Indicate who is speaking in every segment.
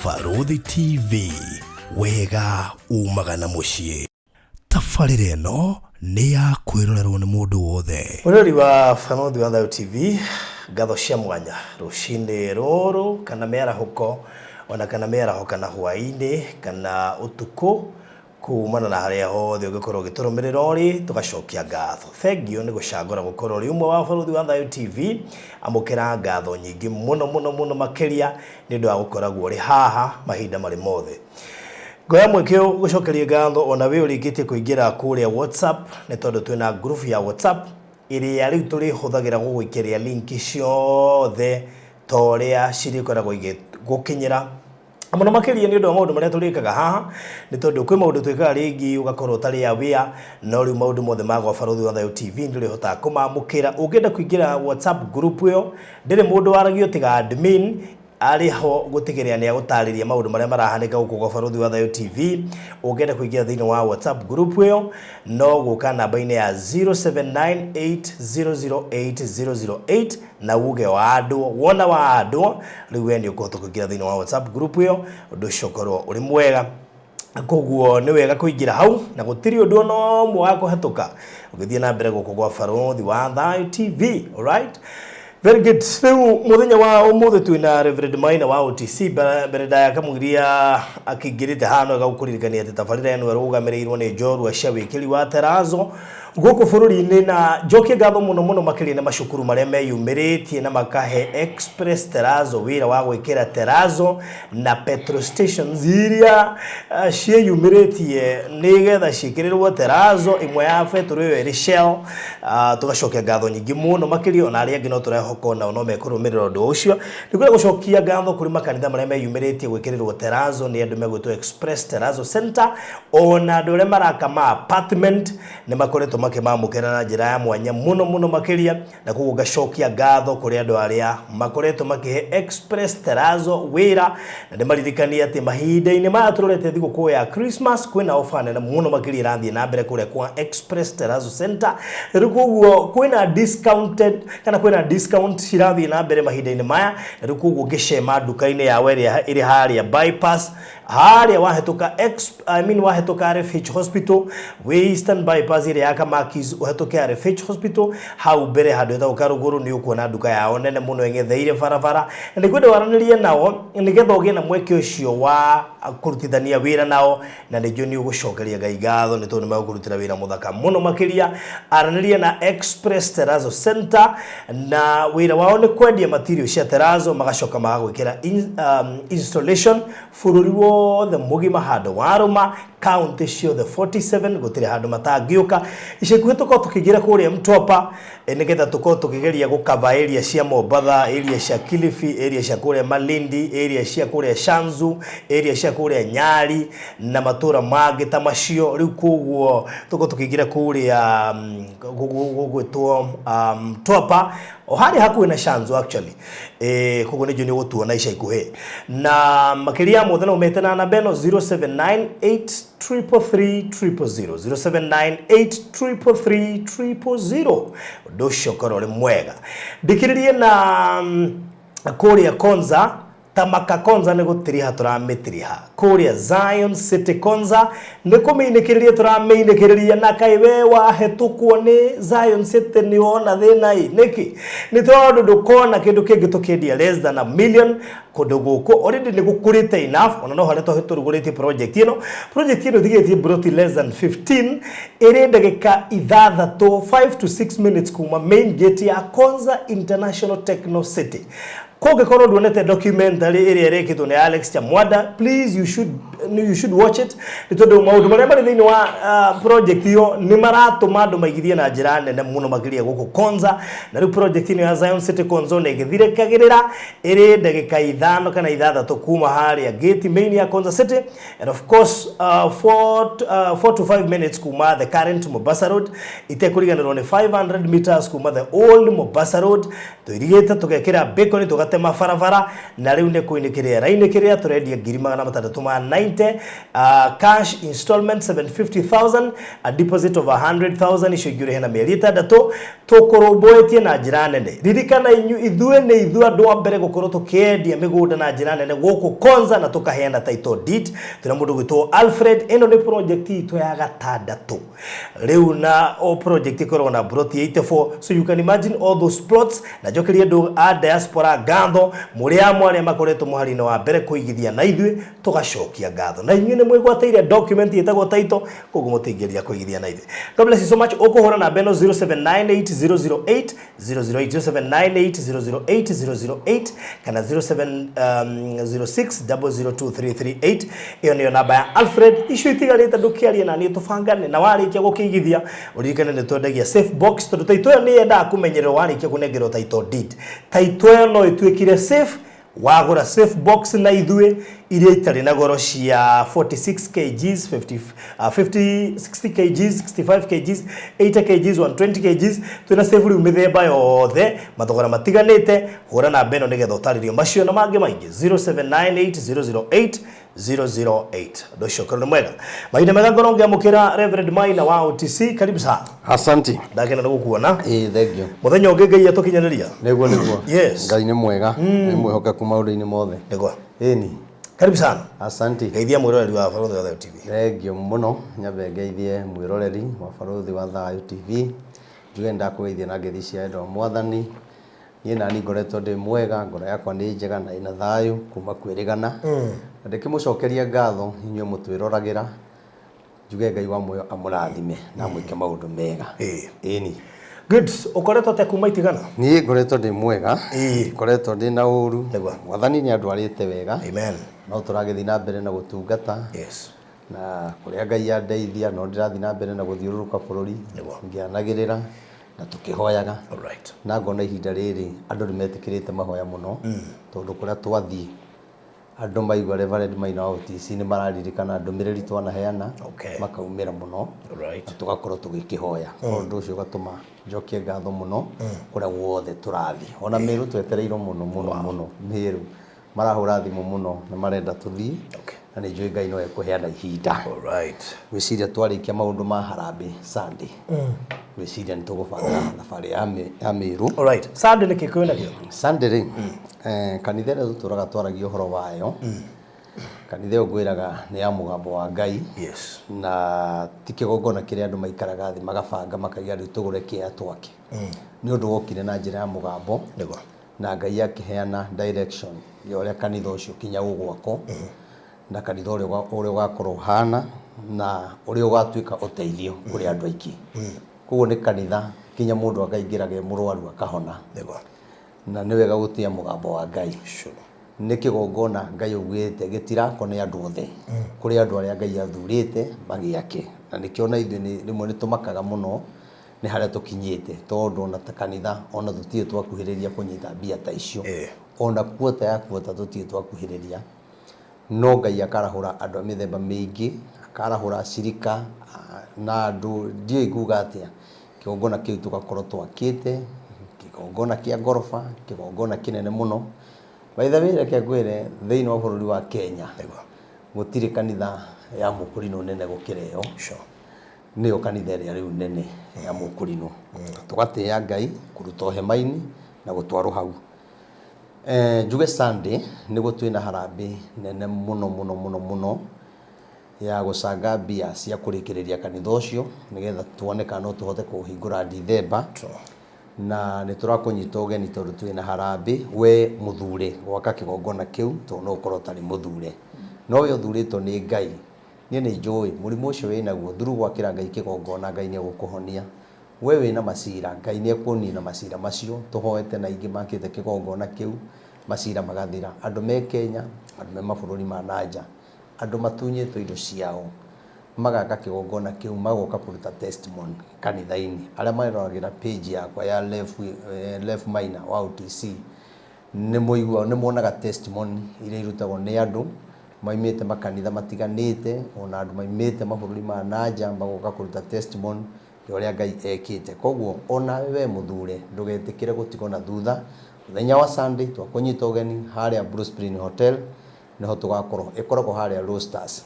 Speaker 1: Barũthi TV, wega umaga na mũciĩ. Tabarĩra ĩno nĩ ya kwĩrorerwo nĩ mũndũ wothe.
Speaker 2: Mũrori wa Barũthi wa Thayũ TV, ngatho cia mwanya rũcinĩ rũrũ kana mĩarahũko ona kana mĩaraho kana hwaĩ-inĩ kana ũtukũ Kuumana na harĩa hothe ũngĩkorwo ũgĩtũrũmĩrĩra ũrĩ, tũgacokia ngatho. Thengiũ nĩ gũcagũra gũkorwo ũrĩ ũmwe wa Barũthi wa Thayũ TV. Amũkĩra ngatho nyingĩ mũno mũno mũno makĩria nĩ ũndũ wa gũkoragwo ũrĩ haha mahinda marĩ mothe. Ngoya mweke ũyũ gũcokeria ngatho ona we ũrĩkĩtie kũingĩra kũrĩa WhatsApp nĩ tondũ twĩna group ya WhatsApp ĩrĩa rĩu tũrĩhũthagĩra gũgũikĩria link ciothe ta ũrĩa cirĩkoragwo igĩgũkinyĩra. Na mũno makĩria nĩ ũndũ wa maũndũ marĩa tũrĩkaga haha, nĩ tondũ kwĩ maũndũ twĩkaga rĩngĩ ũgakorwo ũtarĩ aware, no rĩu maũndũ mothe ma gwa Barũthi wa Thayũ TV nĩ ũrĩhotaga kũmamũkĩra. Ũngĩenda kũingĩra WhatsApp group ĩyo, ndĩrĩ mũndũ waragio tiga admin, arĩ ho gũtigĩrĩra nĩ agũtarĩria maũndũ marĩa marahanĩka gũkũ gwa Barũthi wa Thayũ TV. Ũngĩenda kũingĩra thĩinĩ wa WhatsApp group ĩyo, no gũka namba-inĩ ya 0798008008 na uge wandwo wona wandwo rĩu we nĩ ũkũhota kũingĩra thĩinĩ wa WhatsApp group ĩyo ũndũ ũcio ũkorwo ũrĩ mwega. Koguo nĩ wega kũingĩra hau na gũtirĩ ũndũ ona ũmwe wa kũhetũka ũgĩthiĩ na mbere gũkũ gwa Barũthi wa Thayũ TV. Alright, very good. Rĩu mũthenya wa ũmũthĩ twĩna Reverend Maina wa OTC. Mbere ndaya kamũgiria akĩingĩrĩte haha, no wega gũkũririkania atĩ tabarĩra ĩno ĩrũgamĩrĩirwo nĩ njorua cia wĩkĩri wa terazo gũkũ bũrũri-inĩ, na njokie ngatho mũno mũno makĩria nĩ macukuru marĩa meyumĩrĩtie na makahe Express Terrazzo wĩra wa gwĩkĩra terrazzo na petrol stations iria ciĩyumĩrĩtie nĩgetha ciĩkĩrĩrwo terrazzo, ĩmwe ya betũrũ ĩyo ĩrĩ Shell. Tũgacokia ngatho nyingĩ mũno makĩria, ona arĩa angĩ no tũrehoka onao no mekũrũmĩrĩra ũndũ ũcio. Nĩ kwenda gũcokia ngatho kũrĩ makanitha marĩa meyumĩrĩtie gwĩkĩrĩrwo terrazzo nĩ andũ megwĩtwo Express Terrazzo Center, ona andũ arĩa maraka ma apartment nĩ makoretwo makĩmamũkĩra na njĩra ya mwanya mũno mũno makĩria, na koguo ngacokia ngatho kũrĩ andũ arĩa makoretwo makĩhe Express Terrazzo wĩra, na ndĩmaririkanie atĩ mahinda-inĩ maya tũrorete thigũkũ ya Christmas kwĩna ofa nene mũno makĩria ĩrathiĩ na mbere kũrĩa kwa Express Terrazzo Center. Rĩu koguo kwĩna discounted kana kwĩna discount cirathiĩ na mbere mahinda-inĩ maya, na rĩu koguo ngĩcema nduka-inĩ yao ĩrĩa ĩrĩ harĩa bypass harĩa wahĩtũka ex, I mean wahĩtũka RFH Hospital wĩ Eastern Bypass ĩrĩa ya Kamakis, ũhĩtũke RFH Hospital hau mbere handũ hetagwo Karũgũrũ, nĩ ũkuona nduka yao nene mũno ĩng'etheire barabara, na nĩ kwenda waranĩrie nao nĩgetha ũgĩe na mweke ũcio wa kũrutithania wĩra nao, na nĩ njũĩ nĩ ũgũcokeria Ngai ngatho nĩ tondũ nĩ megũkũrutĩra wĩra mũthaka mũno makĩria. Aranĩria na Express Terrazzo Center, na wĩra wao nĩ kwendia material cia terrazzo, magacoka magagwĩkĩra installation bũrũri wothe mũgima, handũ warũma kaunti ciothe 47 gũtirĩ handũ matangĩũka. Ica ikuhĩ tũkorwo tũkĩingĩra kũrĩa Mtwapa, nĩgetha tũkorwo tũkĩgeria gũkava area cia Mombatha, area cia Kilifi, area cia kũrĩa Malindi, area cia kũrĩa Shanzu, area cia kũrĩa Nyali na matũra mangĩ ta macio. Rĩu koguo tũkorwo tũkĩingĩra kũrĩa gũgwĩtwo Mtwapa, o harĩa hakuhĩ na Shanzu actually. Koguo nĩ njũĩ nĩ ũgũtuona ica ikuhĩ, na makĩria ya mothe no ũmete na namba ĩno 0798 333 000, 0798 333 000. Ũndũ ũcio ũkorwo ũrĩ mwega. Ndikĩrĩrie na kũrĩa Konza, Tamaka Konza nĩ gũtiriha tũramĩtiriha kũrĩa Zion City Konza, nĩ kũmĩinĩkĩrĩria tũramĩinĩkĩrĩria, na kaĩ we wahetũkwo nĩ Zion City nĩ wona thĩna ĩ nĩkĩ? Nĩ tondũ ndũkona kĩndũ kĩngĩ tũkĩendia less than a million kũndũ gũkũ. Already nĩ gũkũrĩte enough, ona no harĩa tũrugũrĩtie project ĩno. Project ĩno ĩtigĩtie broti less than 15, ĩrĩ ndagĩka 6, 5 to 6 minutes kuma main gate ya Konza International Techno City. Kũngĩkorwo nduonete documentary ĩrĩa ĩrekĩtwo nĩ Alex Chamwada, please, you should watch it, nĩ tondũ maũndũ marĩa marĩ thĩinĩ wa project ĩyo nĩ maratũma andũ maigithie na njĩra nene mũno makĩria gũkũ Konza. Na rĩu project ĩno ya Zion City Konza nĩ ĩgĩthirĩkagĩrĩra, ĩrĩ ndagĩka 5 kana 6 kuma harĩa gate main ya Konza City, and of course 4 to 5 minutes kuma the current Mombasa Road, itekũriganĩrwo nĩ 500 meters kuma the old Mombasa Road. Tũirigĩte tũgekĩra bacon tũgatema. Tũgatema barabara na rĩu nĩ kũinĩ kĩrĩera-inĩ kĩrĩa tũrendia 690,000, cash installment 750,000, a deposit of 100,000, icio ingĩ ũrĩhe na mĩeri 6. Tũkũrũmbũĩtie na njĩra nene. Ririkana inyu ithuĩ nĩ ithuĩ andũ a mbere gũkorwo tũkĩendia mĩgũnda na njĩra nene gũkũ Konza na tũkaheana title deed. Twĩna mũndũ gwĩtwo Alfred. Ĩno nĩ project itũ ya gatandatũ rĩu, na o project ĩkoragwo na plot 84, so you can imagine all those plots. Na njokerie andũ a diaspora ngatho, mũrĩ amwe arĩa makoretwo mũhari-inĩ wa mbere kũigithia na ithuĩ, tũgacokia ngatho. Na inyuĩ nĩ mwĩgwatĩire document ĩtagwo title, koguo mũtingĩria kũigithia na ithuĩ. God bless you so much. Ũkũhũra namba ĩno 0798 008 008, 0798 008 008 kana 0706 002338. Ĩyo nĩyo namba ya Alfred. Icio itigarĩte ndũkĩarie na niĩ tũbangane. Na warĩkia gũkĩigithia, ũririkane nĩ twendagia safe box, tondũ title ĩyo nĩ yendaga kũmenyererwo. Warĩkia kũnengerwo title deed, title ĩyo no ĩtuĩkire safe. Wagũra safe box na ithuĩ, iria itarĩ na goro cia 46 kgs, 50, 50, 60 kgs, 65 kgs, 80 kgs, 120 kgs, twĩna safe rĩu mĩthemba yothe, mathogora matiganĩte. Hũra namba ĩno nĩgetha ũtarĩrio macio na mangĩ maingĩ, 0798 008 008. Ũndũ ũcio ũkorwo nĩ mwega. Mahinda mega ngorwo ngĩamũkĩra Reverend Maina wa OTC. Karibu sana.
Speaker 3: Asante.
Speaker 2: Ndakena nĩ gũkuona.
Speaker 3: Ĩĩ, thank you.
Speaker 2: Mũthenya ũngĩ Ngai atũkinyanĩria.
Speaker 3: Nĩguo.
Speaker 2: Yes.
Speaker 3: Ngai nĩ mwega, nĩ mwĩhokeku maũndũ-inĩ mothe.
Speaker 2: Nĩguo.
Speaker 3: Ĩni.
Speaker 2: Karibu sana.
Speaker 3: Asante.
Speaker 2: Geithia mwĩroreri wa Barũthi wa Thayũ TV.
Speaker 3: Thank you mũno. Nyambe ngeithie mwĩroreri wa Barũthi wa Thayũ TV. Njuge nĩndakũgeithia na ngeithi cia wendo wa Mwathani. Niĩ nani ngoretwo ndĩ mwega, ngoro yakwa nĩ njega na ĩna thayũ kuma kwĩrĩgana. Na ndĩkĩmũcokeria ngatho inyuĩ mũtwĩroragĩra. Njuge Ngai wa muoyo amũrathime na amwĩke maũndũ mega.
Speaker 2: Ĩĩ.
Speaker 3: Ĩni.
Speaker 2: Good. Ũkoretwo atĩa kuma itigana?
Speaker 3: Niĩ ngoretwo ndĩ mwega.
Speaker 2: Ĩĩ.
Speaker 3: Ngoretwo ndĩ na ũru.
Speaker 2: Nĩguo.
Speaker 3: Mwathani nĩ andwarĩte wega.
Speaker 2: Amen.
Speaker 3: No tũragĩthiĩ na mbere na gũtungata. Na kũrĩa Ngai andeithia no ndĩrathiĩ na mbere na gũthiũrũrũka bũrũri.
Speaker 2: Nĩguo.
Speaker 3: Ngĩanagĩrĩra na tũkĩhoyaga.
Speaker 2: All right.
Speaker 3: Na ngona ihinda rĩrĩ andũ nĩ metĩkĩrĩte mahoya mũno, tondũ kũrĩa twathiĩ andũ maigua Reverend Maina wa OTC nĩ mararirikana ndũmĩrĩri twanaheana, makaumĩra mũno,
Speaker 2: All right.
Speaker 3: na tũgakorwo tũgĩkĩhoya. Ũndũ ũcio ũgatũma njokie ngatho mũno kũrĩa guothe tũrathiĩ. Ona Mĩrũ twetereirwo mũno mũno mũno. Mĩrũ marahũra thimũ mũno na marenda tũthiĩ, na nĩ njũĩ Ngai no ekũheana ihinda.
Speaker 2: All right.
Speaker 3: Gwĩciria twarĩkia maũndũ ma harambee Sunday, gwĩciria nĩ tũgũbanga thabarĩ ya Mĩrũ.
Speaker 2: All right. Sunday nĩ kĩ kwĩna kĩo?
Speaker 3: Sunday rĩ, kanitha ĩrĩa tũtũraga twaragia ũhoro wayo, kanitha ĩyo ngwĩraga nĩ ya mũgambo wa Ngai. Na ti kĩgongona kĩrĩa andũ maikaraga thĩ magabanga makaiga rĩu tũgũre kĩea twake. Nĩ ũndũ wokire na njĩra ya mũgambo.
Speaker 2: Nĩguo.
Speaker 3: Na Ngai akĩheana direction ya ũrĩa kanitha ũcio kinya ũgwakwo, na kanitha ũrĩa ũgakorwo ũhana, na ũrĩa ũgatuĩka ũteithio kũrĩ andũ aingĩ. Koguo nĩ kanitha kinya mũndũ akaingĩraga e mũrwaru akahona.
Speaker 2: Nĩguo.
Speaker 3: Na nĩ wega gũtĩa mũgambo wa Ngai.
Speaker 2: Sure.
Speaker 3: Nĩ kĩgongona Ngai augĩte gĩtirakwo nĩ andũ othe. Kũrĩ andũ arĩa Ngai athurĩte magĩake. Na nĩkĩo ona ithuĩ rĩmwe nĩ tũmakaga mũno nĩ harĩa tũkinyĩte, tondũ ona ta kanitha ona tũtirĩ twakuhĩrĩria kũnyita mbia ta icio. Ona kuota ya kuota tũtirĩ twakuhĩrĩria. No Ngai akarahũra andũ a mĩthemba mĩingĩ, akarahũra acirika na andũ ndiũĩ nguga atĩa. Kĩgongona kĩu tũgakorwo twakĩte, kĩgongona kĩa ngoroba, kĩgongona kĩnene mũno. By the way, reke ngwĩre thĩinĩ wa bũrũri wa Kenya gũtirĩ kanitha ya mũkũrinũ nene gũkĩra ĩyo.
Speaker 2: Sure.
Speaker 3: Nĩyo kanitha ĩrĩa rĩu nene ya mũkũrinũ. Tũgatĩĩa Ngai kũrutwo hema-inĩ na gũtwarwo hau. Njuge Sunday nĩguo twĩna harambee nene mũno mũno mũno mũno ya gũcanga mbia cia kũrĩkĩrĩria kanitha ũcio, nĩgetha tuone kana no tũhote kũhingũra Dithemba. Na nĩ tũrakũnyita ũgeni tondũ twĩna harambee, we mũthure gwaka kĩgongona kĩu, tondũ no ũkorwo ũtarĩ mũthure. No we ũthurĩtwo nĩ Ngai. Niĩ nĩ njũĩ mũrimũ ũcio wĩnaguo, through gwakĩra Ngai kĩgongona, Ngai nĩ egũkũhonia. We wĩna macira, Ngai nĩ ekũnina macira macio. Tũhoete na aingĩ makĩte kĩgongona kĩu, macira magathira. Andũ me Kenya, andũ me mabũrũri ma nanja, andũ matunyĩtwo indo ciao, magaka kĩgongona kĩu, magoka kũruta testimony kanitha-inĩ. Arĩa maroragĩra page yakwa ya Rev Maina wa OTC, nĩ mũiguaga, nĩ muonaga testimony iria irutagwo nĩ andũ maimĩte makanitha matiganĩte, ona andũ maimĩte mabũrũri ma nanja magoka kũruta testimony. Ya ũrĩa Ngai ekĩte. Koguo onawe we mũthure ndũgetĩkĩre gũtigwo na thutha. Mũthenya wa Sunday twakũnyita ũgeni harĩa Blue Spring Hotel nĩho tũgakorwo. Ĩkoragwo harĩa Roasters.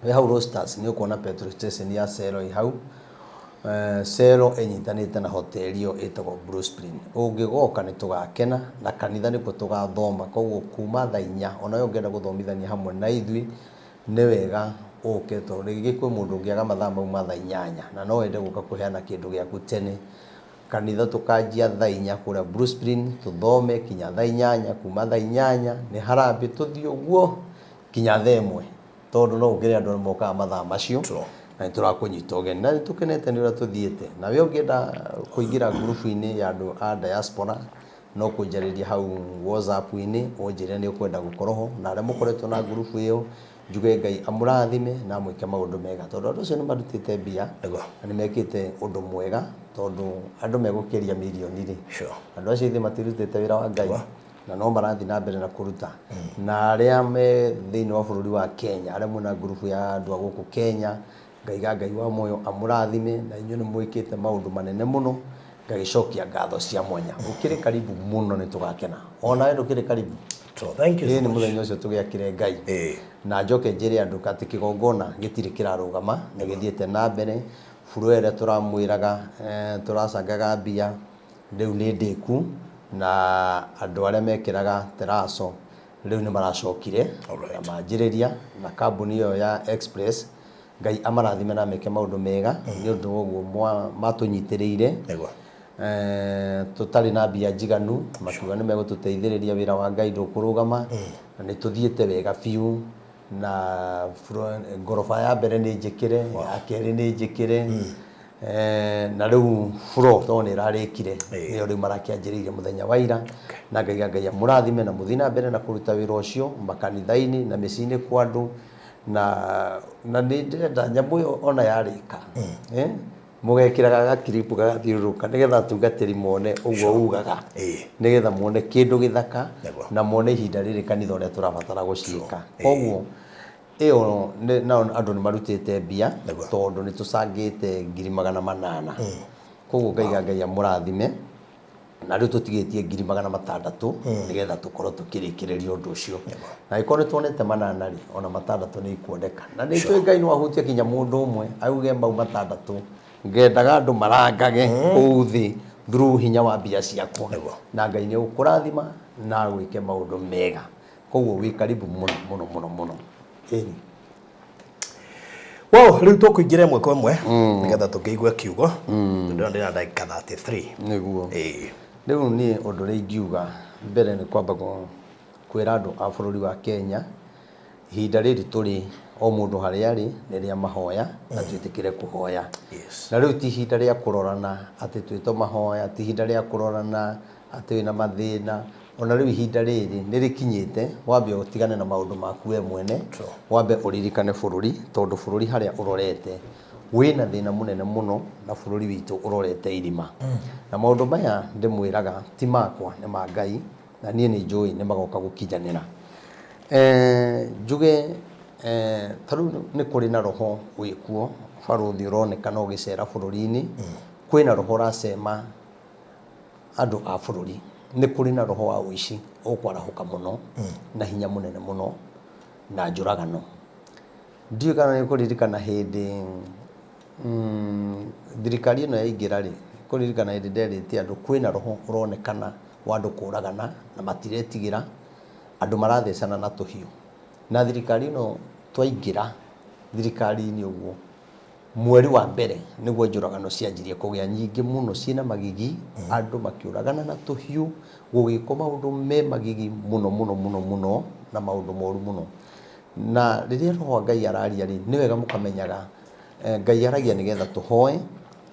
Speaker 3: Wĩ hau Roasters nĩ ũkuona petrol station ya Shell ĩ hau. Shell ĩnyitanĩte na hoteli ĩyo ĩtagwo Blue Spring. Ũngĩgoka nĩ tũgakena na kanitha nĩkuo tũgathoma. Koguo kuma thaa inya onawe ũngĩenda gũthomithania hamwe na ithuĩ Nĩ wega ũke tondũ rĩngĩ kwĩ mũndũ ũngĩaga mathaa mau ma thaa inyanya na no wende gũka kũheana kĩndũ gĩaku tene. Kanitha tũkanjia thaa inya kũrĩa Blue Spring tũthome kinya thaa inyanya, kuma thaa inyanya nĩ harambee tũthiĩ ũguo kinya thaa ĩmwe tondũ no gũkĩrĩ andũ mokaga mathaa macio na nĩ tũrakũnyita ũgeni. Na nĩ tũkenete nĩ ũrĩa tũthiĩte. Nawe ũngĩenda kũingĩra ngurubu-inĩ ya andũ a diaspora No kũnjarĩria hau WhatsApp-inĩ ũnjĩre nĩ ũkwenda gũkorwo ho, na arĩa mũkoretwo na ngurubu ĩyo njuge Ngai amũrathime na amwĩke maũndũ mega, tondũ andũ acio nĩ marutĩte mbia na nĩ mekĩte ũndũ mwega, tondũ andũ megũkĩria mirioni rĩ, andũ acio ithe matirutĩte wĩra wa Ngai na no marathiĩ na mbere na kũruta. Na arĩa me thĩinĩ wa bũrũri wa Kenya, arĩa mwĩna ngurubu ya andũ a gũkũ Kenya, Ngaiga Ngai wa muoyo amũrathime na inyuĩ nĩ mwĩkĩte maũndũ manene mũno, ngagĩcokia ngatho cia mwanya. Ũkĩrĩ karibu mũno nĩ tũgakena. Onawe ndũkĩrĩ karibu?
Speaker 2: So, thank you so
Speaker 3: Ĩĩ nĩ
Speaker 2: much.
Speaker 3: mũthenya ũcio tũgĩakĩre Ngai. Na njoke njĩre andũ atĩ kĩgongona gĩtirĩ kĩrarũgama, nĩ gĩthiĩte na mbere. Floor ĩrĩa tũramwĩraga tũracangaga mbia rĩu nĩ ndĩku na andũ arĩa mekĩraga teraco rĩu nĩ maracokire na manjĩrĩria na kambuni ĩyo ya Express. Ngai amarathime na ameke maũndũ mega nĩ ũndũ wa ũguo matũnyitĩrĩire. Tũtarĩ na mbia njiganu, makiuga nĩ megũtũteithĩrĩria wĩra wa Ngai ndũkũrũgama, na nĩ tũthiĩte wega biũ na ngoroba ya mbere nĩ njĩkĩre, ya kerĩ nĩ njĩkĩre, na rĩu floor tondũ nĩ ĩrarĩkire, nĩyo rĩu marakĩanjĩrĩirie mũthenya wa ira, na ngaiga Ngai amũrathime na mũthiĩ na mbere na kũruta wĩra ũcio makanitha-inĩ na mĩciĩ-inĩ kwa andũ. Na na nĩ ndĩrenda nyamũ ĩyo ona yarĩka eh, mũgekĩraga gakiripu gagathiũrũrũka nĩgetha atungatĩri mone ũguo ugaga nĩgetha mone kĩndũ gĩthaka na mone ihinda rĩrĩ kanitha ũrĩa tũrabatara gũciĩka. Koguo ĩyo nao andũ nĩ marutĩte mbia tondũ nĩ tũcangĩte 800,000. Koguo ngaiga Ngai amũrathime. Na rĩu tũtigĩtie 600,000 nĩgetha tũkorwo tũkĩrĩkĩrĩria ũndũ ũcio. Na angĩkorwo nĩ tuonete 800 rĩ, ona 600 nĩ ikuoneka. Na nĩ njũĩ Ngai no ahutie kinya mũndũ ũmwe auge mau 600 ngendaga andũ marangage kũu thĩ through hinya wa mbia ciakwa. Na Ngai nĩ egũkũrathima na agwĩke maũndũ mega. Koguo wĩ karibu mũno mũno mũno mũno. Ĩni.
Speaker 2: Wow, rĩu tũkũingĩra ĩmwe kwa ĩmwe nĩgetha tũkĩigue kiugo tondũ ndĩrona ndĩna ndagĩka 33.
Speaker 3: Nĩguo. Rĩu niĩ ũndũ ũrĩa ingiuga mbere nĩ kwamba kwĩra andũ a bũrũri wa Kenya, ihinda rĩrĩ tũrĩ o mũndũ harĩa arĩ nĩ rĩa mahoya na twĩtĩkĩre kũhoya. Na rĩu ti ihinda rĩa kũrorana atĩ twĩtwo mahoya, ti ihinda rĩa kũrorana atĩ wĩna mathĩna. Ona rĩu ihinda rĩrĩ nĩ rĩkinyĩte wambe ũtigane na maũndũ maku we mwene, wambe ũririkane bũrũri, tondũ bũrũri harĩa ũrorete wĩna thĩna mũnene mũno na bũrũri witũ ũrorete irima. Na maũndũ maya ndĩmwĩraga ti makwa nĩ ma Ngai, na niĩ nĩ njũĩ nĩ magoka gũkinyanĩra. Njuge ta rĩu nĩ kũrĩ na roho wĩkuo barũthi ũronekana ũgĩcera bũrũri-inĩ, kwĩna roho ũracema andũ a bũrũri, nĩ kũrĩ na roho wa ũici ũkwarahũka mũno na hinya mũnene mũno na njũragano. Ndiũĩ kana nĩ ũkũririkana hĩndĩ thirikari ĩno yaingĩra rĩ, ũkũririkana hĩndĩ nderĩte andũ kwĩna roho ũronekana wa andũ kũragana na matiretigĩra, andũ marathecana na tũhiũ. Na thirikari ĩno twaingĩra thirikari-inĩ ũguo, Mweri wa mbere nĩguo njũragano cianjirie kũgĩa nyingĩ mũno ciĩna magigi, andũ makĩũragana na tũhiũ, gũgĩkwo maũndũ me magigi mũno mũno mũno mũno na maũndũ moru mũno. Na rĩrĩa Roho wa Ngai araria rĩ, nĩ wega mũkamenyaga Ngai aragia nĩgetha tũhoe,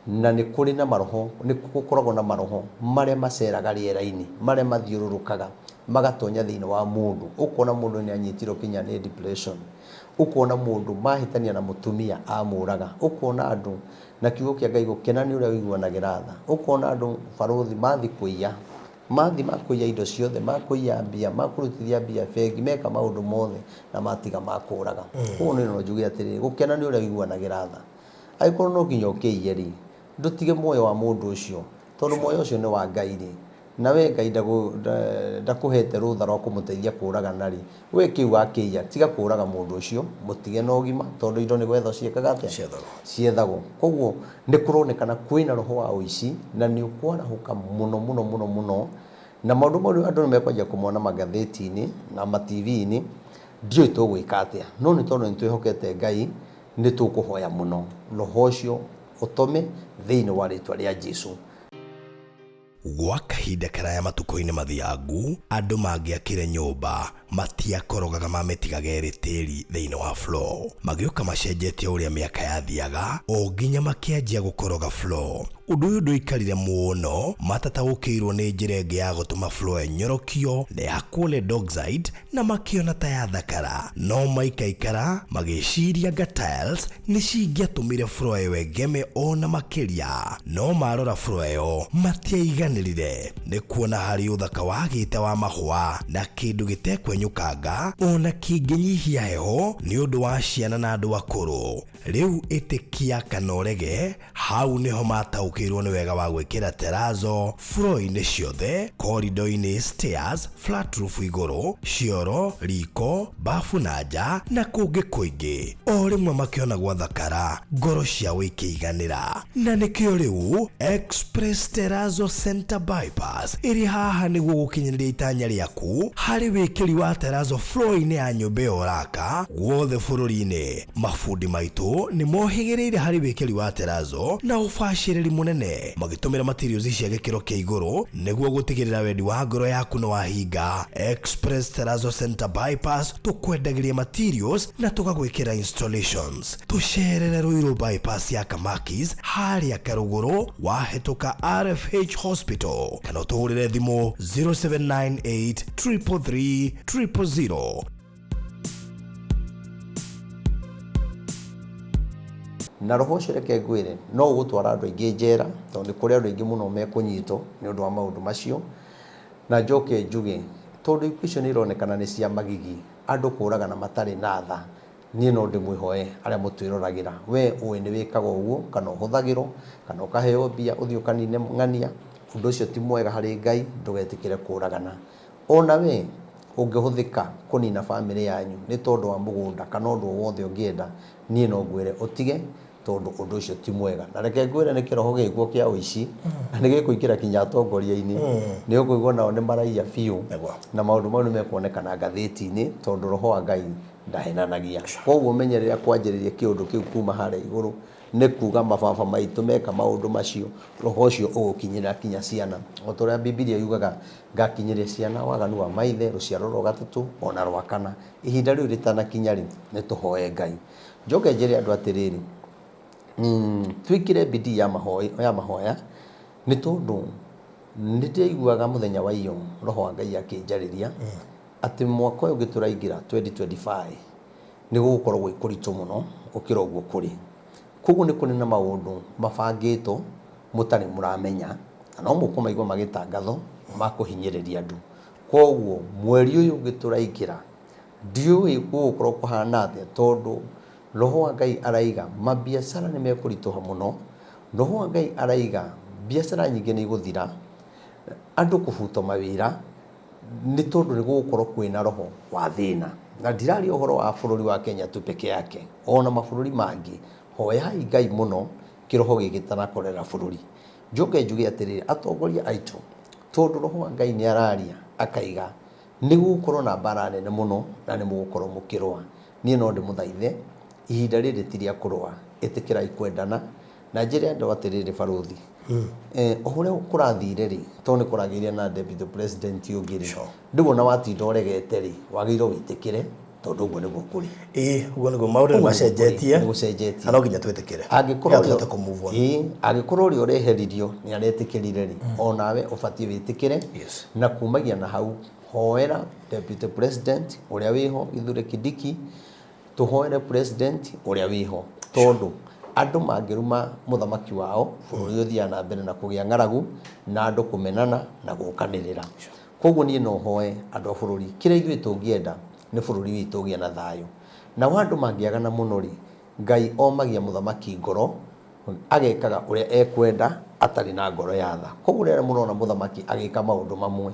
Speaker 3: na nĩ kũrĩ na maroho, nĩ gũkoragwo na maroho marĩa maceraga rĩera-inĩ, marĩa mathiũrũrũkaga magatonya thĩinĩ wa mũndũ, ũkona mũndũ nĩ anyitirwo nginya nĩ depression. Ũkona mũndũ mahĩtania na mũtumia amũraga. Ũkona andũ na kiugo kĩa Ngai gũkena nĩ ũrĩa ũiguanagĩra tha. Ũkona andũ barũthi mathiĩ kũiya, mathiĩ makũiya indo ciothe, makũiya mbia, makũrutithia mbia bengi, meka maũndũ mothe na matiga makũraga. Koguo niĩ no njuge atĩrĩrĩ, gũkena nĩ ũrĩa ũiguanagĩra tha. Angĩkorwo no nginya ũkĩiye rĩ, Ndũtige muoyo wa mũndũ ũcio, tondũ muoyo ũcio nĩ wa Ngai rĩ, na we Ngai ndakũhete rũtha rwa kũmũteithia kũragana rĩ, we kĩu wakĩiya, tiga kũraga mũndũ ũcio, mũtige na ũgima, tondũ indo nĩ gwethwo ciĩkaga atĩa?
Speaker 2: Ciethagwo.
Speaker 3: Ciethagwo. Koguo nĩ kũronekana kwĩna roho wa ũici na nĩ ũkwarahũka mũno mũno mũno mũno, na maũndũ mau andũ nĩ mekwanjia kũmona magathĩti-inĩ na ma TV-inĩ, ndiũĩ tũgwĩka atĩa, no nĩ tondũ nĩ twĩhokete Ngai, nĩ tũkũhoya mũno roho ũcio ũtome thĩinĩ wa rĩtwa rĩa Jesu.
Speaker 1: Gwa kahinda karaya matukũ-inĩ mathiangu, andũ mangĩakire nyũmba matiakorogaga mamĩtigaga ĩrĩ tĩri thĩinĩ wa floor. Magĩũka macenjetie ũrĩa mĩaka yathiaga o nginya makĩanjia gũkoroga floor. Ũndũ ũyũ ndũikarire mũno matataũkĩirwo nĩ njĩra ĩngĩ ya gũtũma floor ĩnyorokio na ĩhakwo lead oxide na makĩona ta yathakara. No maikaikara magĩciria anga tiles nĩ cingĩatũmire floor ĩyo ĩgeme o na makĩria. No marora floor ĩyo matiaiganĩrire nĩ kuona harĩ ũthaka wagĩte wa mahũa na kĩndũ gĩtekwenyũkanga o na kĩngĩnyihia heho nĩ ũndũ wa ciana na andũ akũrũ. Rĩu ĩtĩkia kana ũrege, hau nĩho mataũkĩirwo nĩ wega wa gwĩkĩra terrazzo floor-inĩ ciothe, corridor-inĩ, stairs, flat roof igũrũ, cioro, riko, bafu na nja na kũngĩ kũingĩ. O rĩmwe makĩona gwathakara, ngoro ciao ikĩiganĩra. Na nĩkĩo rĩu Express Terrazzo Center Bypass ĩrĩ haha nĩguo gũkinyanĩria itanya rĩaku harĩ wĩkĩri wa terrazzo floor-inĩ ya nyũmba ĩyo ũraka guothe bũrũri-inĩ. Mabundi maitũ nĩ mohĩgĩrĩire harĩ wĩkĩri wa terrazzo na ũbacĩrĩri mũnene magĩtũmĩra materials cia gĩkĩro kĩa igũrũ nĩguo gũtigĩrĩra wendi wa ngoro yaku nĩ wahinga. Express Terrazzo Center Bypass tũkwendagĩria materials na tũgagwĩkĩra installations. Tũcerere Ruiru Bypass ya Kamakis harĩa Karũgũrũ wahĩtũka RFH Hospital kana ũtũhũrĩre thimũ 0798 333 000.
Speaker 3: Na roho ũcio reke ngwĩre no ũgũtwara andũ aingĩ njera, tondũ nĩ kũrĩ andũ aingĩ mũno mekũnyitwo nĩ ũndũ wa maũndũ macio. Na njoke njuge, tondũ ikuũ icio nĩ ironekana nĩ cia magigi, andũ kũragana matarĩ na tha, niĩ no ndĩmwĩhoe arĩa mũtwĩroragĩra, we ũĩ nĩ wĩkaga ũguo, kana ũhũthagĩrwo, kana ũkaheo mbia ũthiĩ ũkanine ng'ania, ũndũ ũcio ti mwega harĩ Ngai, ndũgetĩkĩre kũragana. Ona we ũngĩhũthĩka kũnina bamĩrĩ yanyu nĩ tondũ wa mũgũnda kana ũndũ o wothe ũngĩenda, niĩ no ngwĩre ũtige tondũ ũndũ ũcio ti mwega. Na reke ngwĩre nĩ kĩroho gĩkuo kĩa ũici na nĩ gĩkũingĩra kinya atongoria-inĩ. Nĩ ũkũigua nao nĩ maraiya biũ na maũndũ mau nĩ mekuonekana ngathĩti-inĩ tondũ roho wa Ngai ndahenanagia. Koguo ũmenye rĩrĩa kwanjĩrĩria kĩũndũ kĩu kuma harĩa igũrũ nĩ kuga mababa maitũ meka maũndũ macio, roho ũcio ũgũkinyĩra kinya ciana. O ta ũrĩa Bibilia yugaga Ngakinyĩria ciana waganu wa maithe, rũciaro rwa gatatũ o na rwa kana. Ihinda rĩu rĩtanakinya-rĩ, nĩ tũhoe Ngai. Njoke njĩre andũ atĩrĩrĩ, twĩkĩre bidii ya ya mahoya, nĩ tondũ nĩ ndĩraiguaga mũthenya wa iyo Roho wa Ngai akĩnjarĩria atĩ mwaka ũyũ ũngĩ tũraingĩra 2025 nĩ gũgũkorwo gwĩ kũritũ mũno gũkĩra ũguo kũrĩ. Koguo nĩ kũrĩ na maũndũ mabangĩtwo mũtarĩ mũramenya, na no mũkũmaigua magĩtangathwo ma kũhinyĩrĩria andũ. Koguo mweri ũyũ ũngĩ tũraingĩra, ndiũĩ gũgũkorwo kũhana atĩa tondũ Roho wa Ngai araiga mabiacara nĩ mekũritũha mũno, Roho wa Ngai araiga biacara nyingĩ nĩ igũthira, andũ kũbutwo mawĩra, nĩ tondũ nĩ gũgũkorwo kwĩna roho wa thĩna. Na ndiraria ũhoro wa bũrũri wa Kenya tu peke yake, ona mabũrũri mangĩ. Hoyai Ngai mũno kĩroho gĩkĩ gĩtanakorera bũrũri. Njoke njuge atĩrĩrĩ, atongoria aitũ, tondũ roho wa Ngai nĩ araria akaiga nĩ gũgũkorwo na mbara nene mũno na nĩ mũgũkorwo mũkĩrũa. Niĩ no ndĩmũthaithe, ihinda rĩrĩ ti rĩa kũrũa, ĩtĩkĩrai kwendana. Na njĩre andũ atĩrĩrĩ barũthi, o ũrĩa kũrathire rĩ, tondũ nĩ kũragĩire na deputy president ũngĩ rĩ, rĩu ona watinda ũregete rĩ, wagĩrĩirwo wĩtĩkĩre tondũ ũguo nĩguo kũrĩ.
Speaker 2: Ĩĩ, ũguo nĩguo maũndũ nĩ
Speaker 3: Ũguo nĩguo kũrĩ,
Speaker 2: macenjetie
Speaker 3: nĩ gũcenjetie.
Speaker 2: na no nginya twĩtĩkĩre
Speaker 3: Angĩkorwo
Speaker 2: nĩgetha
Speaker 3: ũrĩa
Speaker 2: tũhote kũ move on.
Speaker 3: ĩĩ, angĩkorwo ũrĩa ũreheririo nĩ aretĩkĩrire rĩ, onawe ũbatiĩ wĩtĩkĩre na kumagia na hau hoera deputy president ũrĩa wĩho Kithure Kindiki, Tũhoere president ũrĩa wĩho tondũ andũ mangĩruma mũthamaki wao bũrũri ũthiaga na mbere na kũgĩa ng'aragu na andũ kũmenana na gũkanĩrĩra. Koguo niĩ no hoe andũ a bũrũri kĩrĩa ithuĩ tũngĩenda nĩ bũrũri witũ ũgĩe na thayũ. Nao andũ mangĩagana mũno rĩ, Ngai omagia mũthamaki ngoro Agekaga ũrĩa ekwenda atarĩ na ngoro ya tha. Koguo rĩrĩa mũrona mũthamaki agĩka maũndũ mamwe,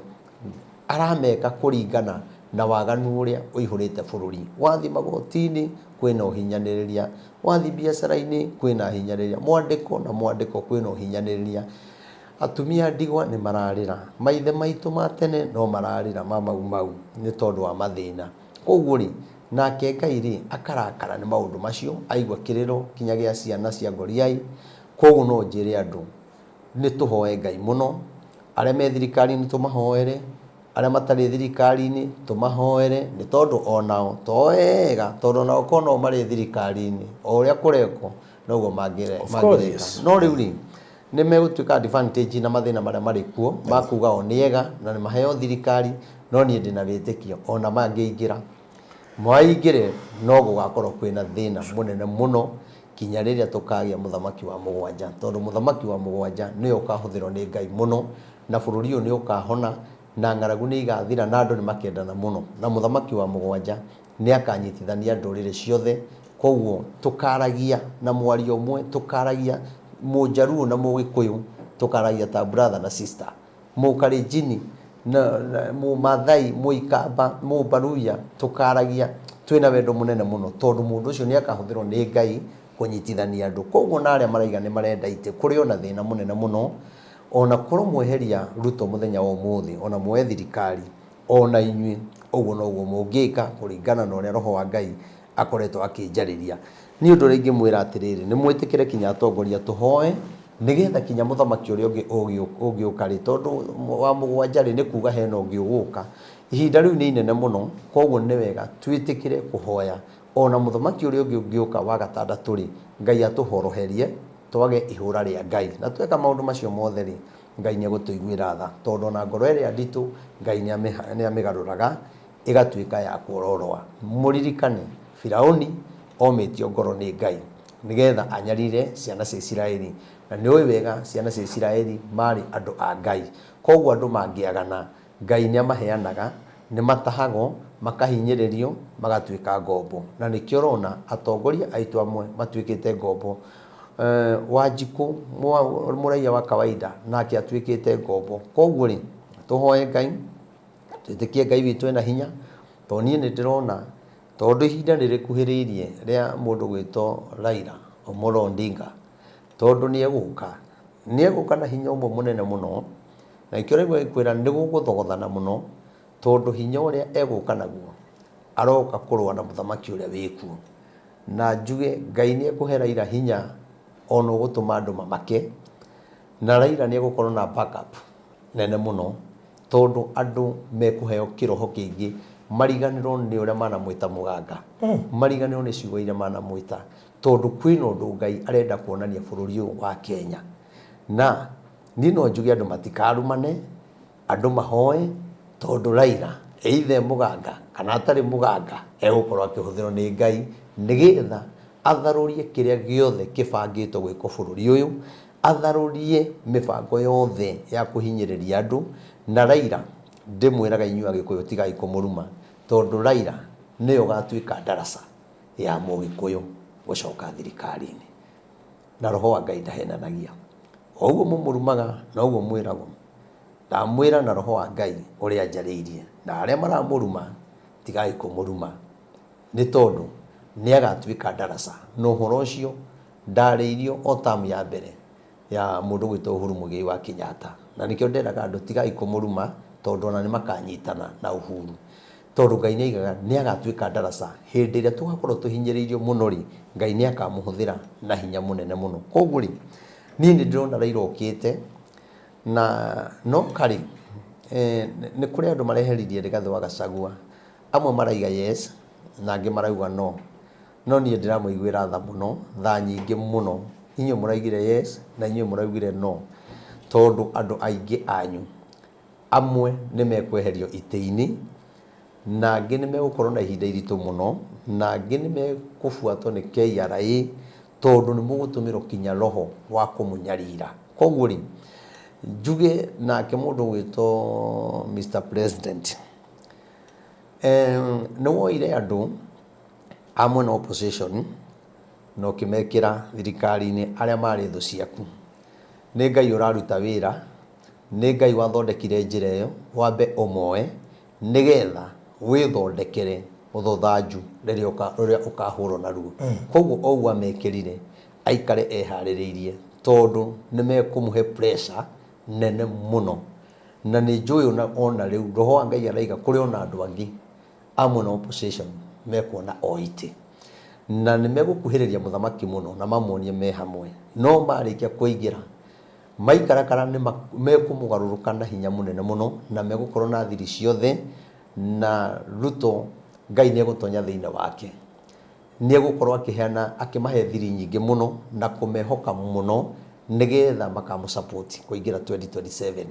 Speaker 3: arameka kũringana na waganu ũrĩa ũihũrĩte bũrũri. Wathiĩ magoti-inĩ kwĩna ũhinyanĩrĩria, wathiĩ biacara-inĩ kwĩna ahinyanĩrĩria, mwandĩko na mwandĩko kwĩna ũhinyanĩrĩria. Atumia a ndigwa nĩ mararĩra, maithe maitũ ma tene no mararĩra ma Mau Mau nĩ tondũ wa mathĩna. Koguo rĩ, nake Ngai rĩ, akarakara nĩ maũndũ macio, aigua kĩrĩro kinya gĩa ciana cia Ngoriai. Koguo no njĩre andũ, nĩ tũhoe Ngai mũno, arĩa me thirikari-inĩ tũmahoere, arĩa matarĩ thirikari-inĩ tũmahoere, nĩ tondũ onao to wega, tondũ onao korwo no marĩ thirikari-inĩ, o ũrĩa kũrekwo noguo mangĩreka. No rĩu rĩ, nĩ megũtuĩka advantage na mathĩna marĩa marĩ kuo ma kuga o nĩ ega na nĩ maheo thirikari, no niĩ ndĩna wĩtĩkio ona mangĩingĩra maingĩre no gũgakorwo kwĩna thĩna mũnene mũno kinya rĩrĩa tũkagĩa mũthamaki wa mũgwanja, tondũ mũthamaki wa mũgwanja nĩwe ũkahũthĩrwo nĩ Ngai mũno, na bũrũri ũyũ nĩ ũkahona, na ng'aragu nĩ igathira, na andũ nĩ makendana mũno, na mũthamaki wa mũgwanja nĩ akanyitithania ndũrĩrĩ ciothe. Koguo tũkaragia na mwario ũmwe, tũkaragia Mũjaluo na Mũgĩkũyũ, tũkaragia ta brother na sister, Mũkalenjini na Mũmathai, Mũikamba, Mũbaluya, tũkaragia twĩna wendo mũnene mũno, tondũ mũndũ ũcio nĩ akahũthĩrwo nĩ Ngai kũnyitithania andũ. Koguo na arĩa maraiga nĩ marenda itĩ, kũrĩ ona thĩna mũnene mũno, ona korwo mweheria Ruto mũthenya wa ũmũthĩ, ona muoye thirikari, ona inyuĩ ũguo noguo mũngĩka kũringana na ũrĩa Roho wa Ngai akoretwo akĩnjarĩria. Niĩ ũndũ ũrĩa ingĩmwĩra atĩrĩrĩ, nĩ mwĩtĩkĩre kinya atongoria tũhoe, nĩgetha kinya mũthamaki ũrĩa ũngĩ ũngĩũka rĩ, tondũ wa mũgwanja rĩ, nĩ kuga hena ũngĩ ũgũka. Ihinda rĩu nĩ inene mũno, koguo nĩ wega twĩtĩkĩre kũhoya. Ona mũthamaki ũrĩa ũngĩ ũngĩũka wa gatandatũ rĩ, Ngai atũhoroherie, twage ihũra rĩa Ngai. Na tweka maũndũ macio mothe rĩ, Ngai nĩ egũtũiguĩra tha, tondũ ona ngoro ĩrĩa nditũ, Ngai nĩ amĩgarũraga ĩgatuĩka ya kuororoa. Mũririkane, Firauni omĩtio ngoro nĩ Ngai nĩgetha anyarire ciana cia Isiraeli, na nĩ ũĩ wega ciana cia Isiraeli marĩ andũ a Ngai. Koguo andũ mangĩagana, Ngai nĩ amaheanaga, nĩ matahagwo, makahinyĩrĩrio, magatuĩka ngombo. Na nĩkĩo ũrona atongoria aitũ amwe matuĩkĩte ngombo. Wanjikũ, mũraiya wa kawaida, nake atuĩkĩte ngombo. Koguo rĩ, tũhoe Ngai, twĩtĩkie Ngai witũ ena hinya, tondũ niĩ nĩ ndĩrona tondũ ihinda nĩ rĩkuhĩrĩirie rĩa mũndũ gwĩtwo Raila Omolo Odinga, tondũ nĩ egũka, nĩ egũka na hinya ũmwe mũnene mũno, na nĩkĩo ũraigua agĩkwĩra nĩ gũgũthogothana mũno, tondũ hinya ũrĩa egũka naguo, aroka kũrũa na mũthamaki ũrĩa wĩkuo. Na njuge Ngai nĩ ekũhe Raila hinya ona ũgũtũma andũ mamake, na Raila nĩ egũkorwo na backup nene mũno, tondũ andũ mekũheo kĩroho kĩingĩ mariganĩrwo nĩ ũrĩa manamwĩta mũganga, mariganĩrwo nĩ ciugo iria manamwĩta, tondũ kwĩna ũndũ Ngai arenda kuonania bũrũri ũyũ wa Kenya. Na niĩ no njuge andũ matikarumane, andũ mahoe, tondũ Raila either e mũganga kana atarĩ mũganga, egũkorwo akĩhũthĩrwo nĩ Ngai nĩgetha atharũrie kĩrĩa gĩothe kĩbangĩtwo gwĩkwo bũrũri ũyũ, atharũrie mĩbango yothe ya kũhinyĩrĩria andũ, na Raila ndĩmwĩraga inyuĩ Agĩkũyũ tigai kũmũruma, tondũ Raila nĩwe ũgatuĩka ndaraca ya Mũgĩkũyũ gũcoka thirikari-inĩ. Na roho wa Ngai ndahenanagia. O ũguo mũmũrumaga noguo mwĩragwo. Ndamwĩra na roho wa Ngai ũrĩa anjarĩirie, na arĩa maramũruma tigai kũmũruma, nĩ tondũ nĩ agatuĩka ndaraca. Na ũhoro ũcio ndarĩirio o term ya mbere ya mũndũ ũgwĩtwo Uhuru Muigai wa Kenyatta. Na nĩkĩo nderaga andũ tigai kũmũruma tondũ ona nĩ makanyitana na Uhuru. Tondũ Ngai nĩ aigaga nĩ agatuĩka ndaraca. Hĩndĩ ĩrĩa tũgakorwo tũhinyĩrĩirio mũno rĩ, Ngai nĩ akamũhũthĩra na hinya mũnene mũno. Koguo rĩ, niĩ nĩ ndĩrona Raila okĩte na no karĩ, nĩ kũrĩ andũ mareheririe Rigathĩ wa Gachagua. Amwe maraiga yes na angĩ marauga no. No niĩ ndĩramũiguĩra tha mũno, tha nyingĩ mũno. Inyuĩ mũraugire yes na inyuĩ mũraugire no. Tondũ andũ aingĩ anyu, amwe nĩ mekweherio itĩ-inĩ, na angĩ nĩ megũkorwo na ihinda iritũ mũno, na angĩ nĩ mekũbuatwo nĩ KRA, tondũ nĩ mũgũtũmĩrwo kinya roho wa kũmũnyarira. Koguo rĩ, njuge nake mũndũ ũgwĩtwo Mr President, nĩ woire andũ a mwena wa opposition Na ũkĩmekĩra thirikari-inĩ arĩa marĩ thũ ciaku. Nĩ Ngai ũraruta wĩra, nĩ Ngai wathondekire njĩra ĩyo, wambe ũmoe nĩgetha wĩthondekere rũthanju rĩrĩa rũrĩa ũkahũrwo naruo. Koguo o ũguo amekĩrire, aikare eharĩrĩirie tondũ nĩ mekũmũhe pressure nene mũno. Na nĩ njũĩ ona rĩu roho wa Ngai araiga kũrĩ ona andũ angĩ a mwena wa opposition mekuona o itĩ. Na nĩ megũkuhĩrĩria mũthamaki mũno na mamuonie me hamwe. No marĩkia kũingĩra, maikarakara nĩ mekũmũgarũrũka na hinya mũnene mũno na megũkorwo na thiri ciothe na Ruto Ngai nĩ egũtonya thĩinĩ wake. Nĩ egũkorwo akĩheana akĩmahe thiri nyingĩ mũno na kũmehoka mũno nĩgetha makamũ support kũingĩra 2027.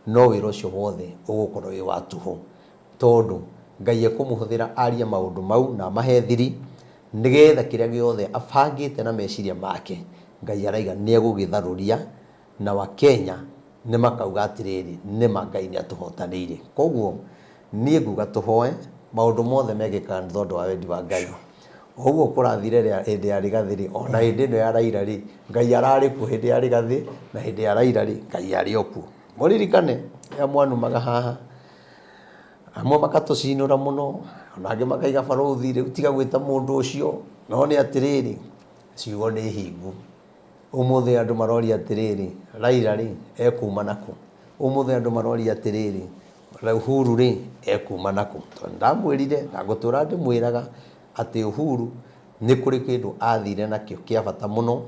Speaker 3: No wĩra ũcio wothe ũgũkorwo wĩ wa tũhũ. Tondũ Ngai ekũmũhũthĩra arie maũndũ mau na amahe thiri, nĩgetha kĩrĩa gĩothe abangĩte na meciria make, Ngai araiga nĩegũgĩtharũria, na Wakenya nĩmakauga atĩrĩrĩ, nĩma Ngai nĩatũhotanĩire. Koguo niĩ nguga tũhoe, maũndũ mothe mekĩkaga nĩ tondũ wa wendi wa Ngai. O ũguo kũrathire hĩndĩ ya Rigathĩ rĩ, ona hĩndĩ ĩno ya Raila rĩ, Ngai ararĩ kuo hĩndĩ ya Rigathĩ, na hĩndĩ ya Raila rĩ, Ngai arĩ o kuo. Mũririkane rĩrĩa mwanumaga haha, Amwe makatũcinũra mũno, ona angĩ makaiga barũthi rĩu tiga gwĩta mũndũ ũcio, no nĩ atĩrĩrĩ, ciugo nĩ hingu. Ũmũthĩ andũ maroria atĩrĩrĩ, Raila rĩ, ekuma nakũ? Ũmũthĩ andũ maroria atĩrĩrĩ, Uhuru rĩ, ekuma nakũ? Tondũ nĩndamwĩrire na ngũtũra ndĩmwĩraga atĩ Uhuru nĩ kũrĩ kĩndũ athire nakĩo kĩa bata mũno,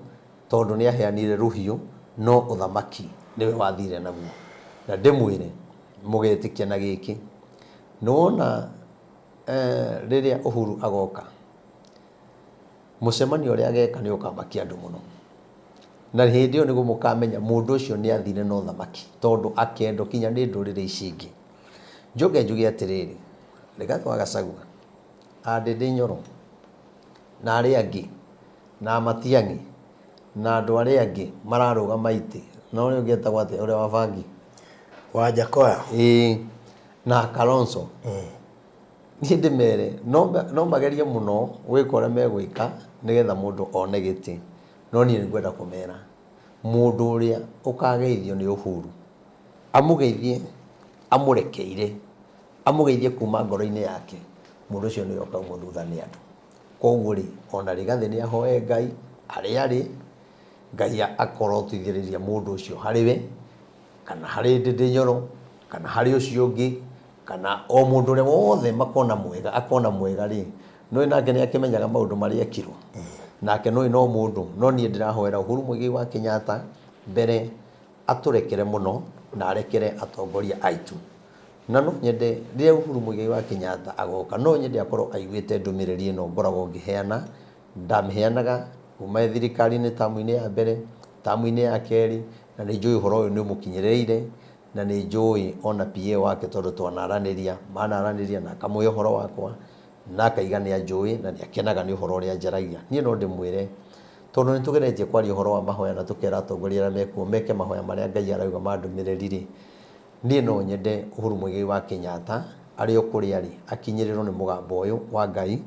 Speaker 3: tondũ nĩ aheanire rũhiũ, no ũthamaki nĩwe wathire naguo. Na ndĩmwĩre mũgetĩkia na gĩkĩ, nĩwona rĩrĩa Uhuru agoka, mũcemanio ũrĩa ageka nĩ ũkamakia andũ mũno. Na hĩndĩ ĩyo nĩguo mũkamenya mũndũ ũcio nĩ athire na ũthamaki, tondũ akendwo kinya nĩ ndũrĩrĩ ici ingĩ. Njoke njuge atĩrĩrĩ, Rigathĩ wa Gachagua, Ndindi Nyoro na arĩa angĩ na Matiang'i na andũ arĩa angĩ mararũgama itĩ, na ũrĩa ũngĩ etagwo atĩa ũrĩa wa bangi?
Speaker 2: Wanjakoya.
Speaker 3: Ĩĩ, na Kalonzo. Niĩ ndĩmere no magerie mũno gwĩka ũrĩa megwĩka nĩgetha mũndũ one gĩtĩ, no niĩ nĩngwenda kũmera mũndũ ũrĩa ũkageithio nĩ Uhuru, amũgeithie amũrekeire, amũgeithie kuma ngoro-inĩ yake, mũndũ ũcio nĩwe ũkaumwo thutha nĩ andũ. Koguo rĩ, ona Rigathĩ nĩ ahoe Ngai harĩa arĩ, Ngai akorotithĩrĩria mũndũ ũcio harĩ we, kana harĩ Ndĩndĩ Nyoro, kana harĩ ũcio ũngĩ, kana o mũndũ ũrĩa wothe makona mwega, akona mwega rĩ, nĩũĩ nake nĩ akĩmenyaga maũndũ marĩa ekirwo, nake nĩũĩ no mũndũ, no niĩ ndĩrahoera Uhuru Muigai wa Kenyatta mbere atũrekere mũno na arekere atongoria aitũ. Na no nyende rĩrĩa Uhuru Muigai wa Kenyatta agoka, no nyende akorwo aiguĩte ndũmĩrĩri ĩno ngoragwo ngĩheana, ndamĩheanaga kuma thirikari-inĩ tamu-inĩ ya mbere, tamu-inĩ ya kerĩ, na nĩ njũĩ ũhoro ũyũ nĩ ũmũkinyĩrĩire, na nĩ njũĩ ona PA wake tondũ twanaranĩria, manaranĩria na akamũhe ũhoro wakwa, na akaiga nĩ anjũĩ na nĩ akenaga nĩ ũhoro ũrĩa njaragia. Niĩ no ndĩmwĩre, tondũ nĩ tũgeretie kwaria ũhoro wa mahoya na tũkera atongoria arĩa mekuo meke mahoya marĩa Ngai arauga ma ndũmĩrĩri rĩ, Niĩ no nyende Uhuru Muigai wa Kenyatta arĩ o kũrĩa arĩ akinyĩrĩrwo nĩ mũgambo ũyũ wa Ngai,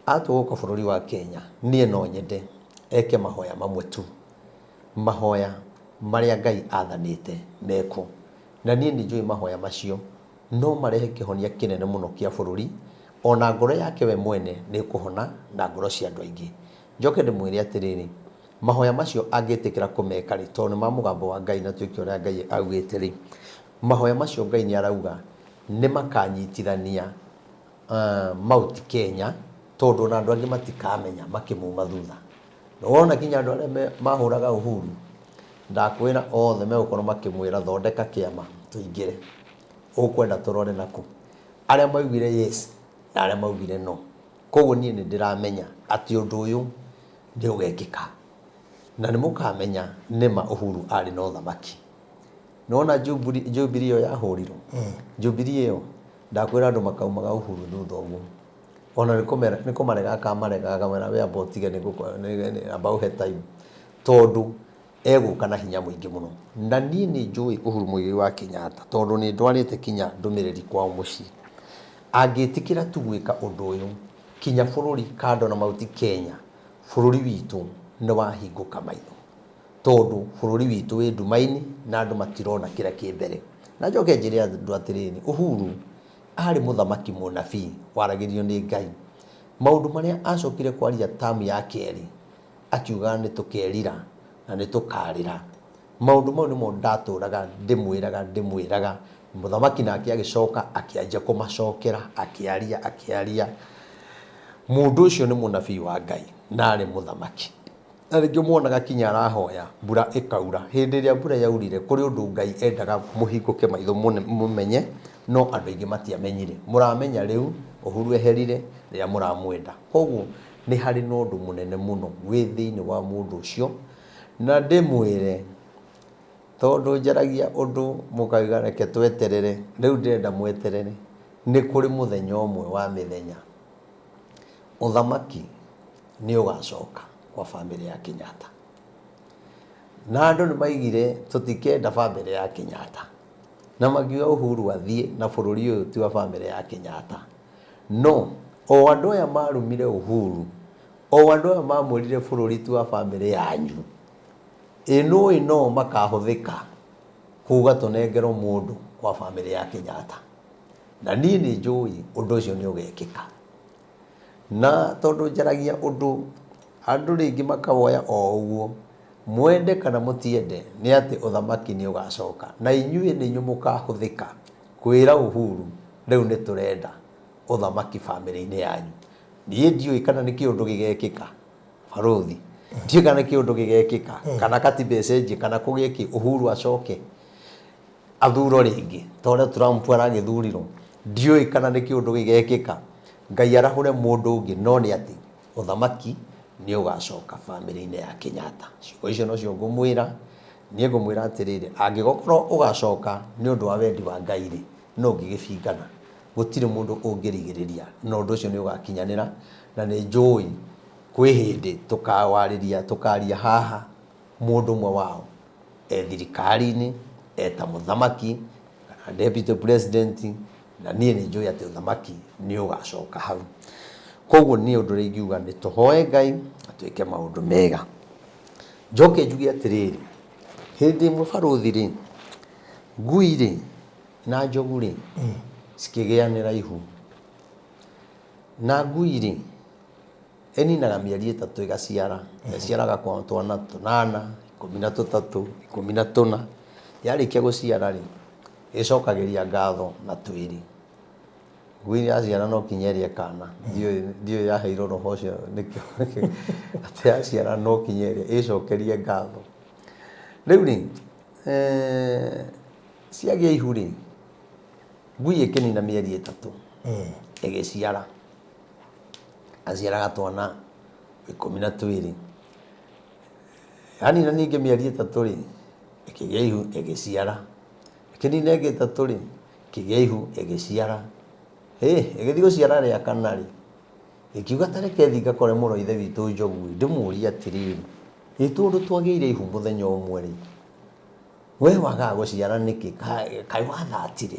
Speaker 3: atua gũka bũrũri wa Kenya, niĩ no nyende eke mahoya mamwe tu, mahoya marĩa Ngai athanĩte mekwo. Na niĩ nĩ njũĩ mahoya macio no marehe kĩhonia kĩnene mũno kĩa bũrũri, ona ngoro yake we mwene nĩ ĩkũhona na ngoro cia andũ aingĩ. Njoke ndĩmwĩre atĩrĩrĩ, Mahoya macio angĩtĩkĩra kũmeka-rĩ, tondũ nĩ ma mũgambo wa Ngai na twĩke ũrĩa Ngai augĩte-rĩ, mahoya macio Ngai nĩ arauga nĩ makanyitithania Mount Kenya, tondũ ona andũ angĩ matikamenya makĩmuma thutha. Na wona kinya andũ arĩa mahũraga Uhuru, ndakwĩra othe megũkorwo makĩmwĩra thondeka kĩama tũingĩre, ũkwenda tũrore nakũ? Arĩa maugire yes na arĩa maugire no. Koguo niĩ nĩ ndĩramenya atĩ ũndũ ũyũ nĩ ũgekĩka na nĩ mũkamenya nĩma Uhuru arĩ na ũthamaki. Nĩwona Jubilee ĩyo yahũrirwo, Jubilee ĩyo ndakwĩra andũ makaumaga Uhuru thutha ũguo. Ona nĩ kũmarega akamarega akamera we amba ũtige amba ũhe time tondũ egũka na hinya mũingĩ mũno. Na niĩ nĩ njũĩ Uhuru Muigai wa Kenyatta tondũ nĩ ndwarĩte kinya ndũmĩrĩri kwao mũciĩ. Angĩtĩkĩra tu gwĩka ũndũ ũyũ kinya bũrũri kando na Mount Kenya. Bũrũri witũ nĩ wahingũka maitho tondũ bũrũri witũ wĩ nduma-inĩ na andũ matirona kĩrĩa kĩ mbere. Na njoke njĩre andũ atĩrĩrĩ, Uhuru arĩ mũthamaki mũnabii waragĩrio nĩ Ngai. Maũndũ marĩa acokire kwaria term ya kerĩ akiugaga nĩ tũkerira na nĩ tũkarĩra. Maũndũ mau nĩmo ndatũraga ndĩmwĩraga ndĩmwĩraga, mũthamaki nake agĩcoka akĩanjia kũmacokera, akĩaria akĩaria. Mũndũ ũcio nĩ mũnabii wa Ngai na arĩ mũthamaki. Na rĩngĩ muonaga kinya arahoya mbura ĩkaura. Hĩndĩ ĩrĩa mbura yaurire kũrĩ ũndũ Ngai endaga mũhingũke maitho mũmenye, no andũ aingĩ matiamenyire. Mũramenya rĩu Uhuru eherire rĩrĩa mũramwenda. Koguo nĩ harĩ na ũndũ mũnene mũno wĩ thĩinĩ wa mũndũ ũcio. Na ndĩmwĩre, tondũ njaragia ũndũ mũkauga reke tweterere, rĩu ndĩrenda mweterere, nĩ kũrĩ mũthenya ũmwe wa mĩthenya ũthamaki nĩ ũgacoka kwa bamĩrĩ ya Kenyatta. Na andũ nĩ maigire tũtikenda bamĩrĩ ya Kenyatta, na makiuga Uhuru athiĩ na bũrũri ũyũ ti wa bamĩrĩ ya Kenyatta. No o andũ aya marumire Uhuru, o andũ aya mamwĩrire bũrũri ti wa bamĩrĩ yanyu, ĩ nũĩ no makahũthĩka kuga tũnengerwo mũndũ kwa bamĩrĩ ya Kenyatta. Na niĩ nĩ njũĩ ũndũ ũcio nĩ ũgekĩka. Na tondũ njaragia ũndũ andũ rĩngĩ makawoya o ũguo, mwende kana mũtiende, nĩ atĩ ũthamaki nĩ ũgacoka. Na inyuĩ nĩ inyuĩ mũkahũthĩka kwĩra Uhuru rĩu nĩ tũrenda ũthamaki bamĩrĩ-inĩ yanyu. Niĩ ndiũĩ kana nĩ kĩũndũ gĩgekĩka, barũthi, ndiũĩ kana nĩ kĩũndũ gĩgekĩka, kana katiba ĩcenjie, kana kũgĩe kĩ, Uhuru acoke athurwo rĩngĩ ta ũrĩa Trump aragĩthurirwo. Ndiũĩ kana nĩ kĩũndũ gĩgekĩka, Ngai arahũre mũndũ ũngĩ, no nĩ atĩ ũthamaki nĩ ũgacoka bamĩrĩ-inĩ ya Kenyatta. Ciugo icio nocio ngũmwĩra, niĩ ngũmwĩra atĩrĩrĩ, angĩgokorwo ũgacoka nĩ ũndũ wa wendi wa Ngai rĩ, no ũngĩgĩbingana? Gũtirĩ mũndũ ũngĩrigĩrĩria, na ũndũ ũcio nĩ ũgakinyanĩra, na nĩ njũĩ kwĩ hĩndĩ tũkawarĩria, tũkaria haha mũndũ ũmwe wao e thirikari-inĩ, e ta mũthamaki kana deputy president, na niĩ nĩ njũĩ atĩ ũthamaki nĩ ũgacoka hau. Koguo niĩ ũndũ ũrĩa ingiuga nĩ tũhoe Ngai na twĩke maũndũ mega. Njoke njuge atĩrĩrĩ, hĩndĩ ĩmwe barũthi rĩ, ngui rĩ na njogu rĩ, cikĩgĩanĩra ihu. Na ngui rĩ, ĩninaga mĩeri ĩtatũ ĩgaciara, ĩgaciaraga kwa twana tũnana, 13, 14. Yarĩkia gũciara rĩ, ĩcokagĩria ngatho na twĩrĩ. Ngui yaciara no kinya ĩrĩe kana, ndiũĩ ndiũĩ yaheirwo roho ũcio nĩkĩ atĩ yaciara no kinya ĩrĩe ĩcokerie ngatho. Rĩu rĩ, ciagĩa ihu rĩ, ngui ĩkĩnina mĩeri ĩtatũ ĩgĩciara. Aciaraga twana 12. Yanina ningĩ mĩeri ĩtatũ rĩ, ĩkĩgĩa ihu ĩgĩciara. Ĩkĩnina ĩngĩ ĩtatũ rĩ, ĩkĩgĩa ihu ĩgĩciara. Hĩ, ĩgĩthiĩ gũciara rĩa kana rĩ, ĩkiuga ta reke thiĩ ngakore mũrũ wa ithe witũ njogu ĩ, ndĩmũrie atĩrĩrĩ, ĩ tondũ twagĩire ihu mũthenya ũmwe rĩ, we wagaga gũciara nĩkĩ? Kaĩ wathatire?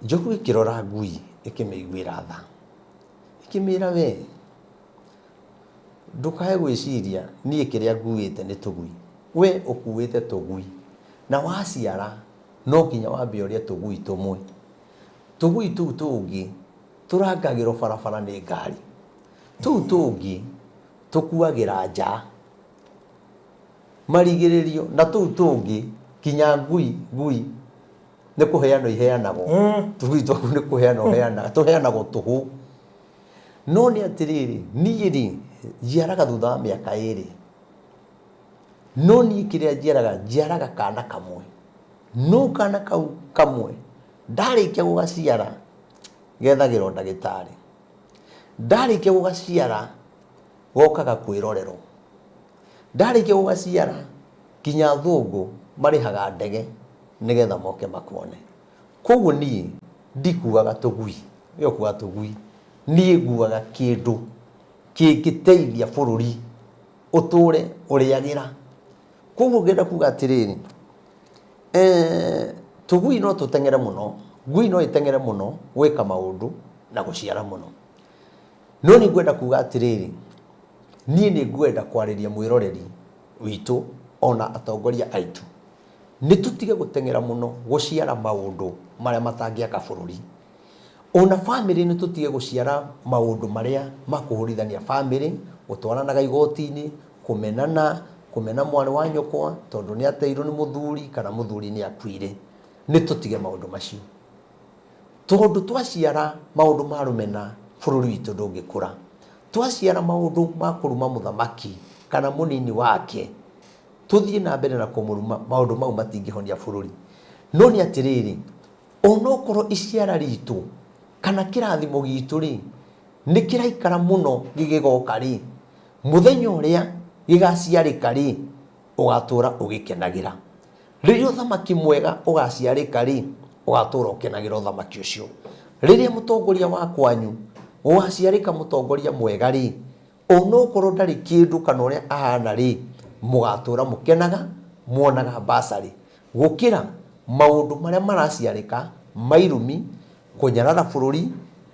Speaker 3: Njogu ĩkĩrora ngui ĩkĩmĩiguĩra tha. Ĩkĩmĩra we, ndũkae gwĩciria niĩ kĩrĩa nguĩte nĩ tũgui. We ũkuĩte tũgui na waciara no nginya wambe ũrĩe tũgui tũmwe. Tũgui tũu tũngĩ tũrangagĩrwo barabara nĩ ngari. Tũu tũngĩ tũkuagĩra nja marigĩrĩrio na tũu tũngĩ nginya ngui ngui nĩ kũheanwo iheanagwo. Tũgui twaku nĩ kũheanwo ũheanaga, tũheanagwo tũhũ. No nĩ atĩrĩrĩ, niĩ rĩ, njiaraga thutha wa mĩaka ĩrĩ. No niĩ kĩrĩa njiaraga, njiaraga kana kamwe. No kana kau kamwe, ndarĩkia gũgaciara, gethagĩrwo ndagĩtarĩ. Ndarĩkia gũgaciara, gokaga kwĩrorerwo. Ndarĩkia gũgaciara, nginya athũngũ marĩhaga ndege nĩgetha moke makuone. Koguo niĩ ndikuaga tũgui, we ũkuaga tũgui, niĩ nguaga kĩndũ kĩngĩteithia bũrũri ũtũre ũrĩagĩra. Koguo ngĩenda kuga atĩrĩrĩ, tũgui no tũteng'ere mũno, ngui no ĩteng'ere mũno gwĩka maũndũ na gũciara mũno. No nĩ ngwenda kuga atĩrĩrĩ, Niĩ nĩ ngwenda kwarĩria mwĩroreri witũ ona atongoria aitũ, nĩ tũtige gũteng'era mũno gũciara maũndũ marĩa matangĩaka bũrũri. Ona bamĩrĩ nĩ tũtige gũciara maũndũ marĩa makũhũrithania bamĩrĩ, gũtwaranaga igoti-inĩ, kũmenana, kũmena mwarĩ wa nyũkwa tondũ nĩ ateirwo nĩ mũthuri kana mũthuri nĩ akuire. Nĩ tũtige maũndũ macio. Tondũ twaciara maũndũ ma rũmena bũrũri witũ ndũngĩkũra. Twaciara maũndũ ma kũruma mũthamaki kana mũnini wake, tũthiĩ na mbere na kũmũruma, maũndũ mau matingĩhonia bũrũri. No nĩ atĩrĩrĩ, onokorwo iciara ritũ kana kĩrathimo gitũ-rĩ, nĩ kĩraikara mũno gĩgĩgoka-rĩ, mũthenya ũrĩa gĩgaciarĩka-rĩ, ũgatũra ũgĩkenagĩra. Rĩrĩa ũthamaki mwega ũgaciarĩka-rĩ, ũgatũra ũkenagĩra ũthamaki ũcio. Rĩrĩa mũtongoria wa kwanyu ũgaciarĩka mũtongoria mwega-rĩ, onokorwo ndarĩ kĩndũ kana ũrĩa ahana-rĩ, mũgatũra mũkenaga mwonaga mbacarĩ, gũkĩra maũndũ marĩa maraciarĩka ma irumi, kũnyarara bũrũri,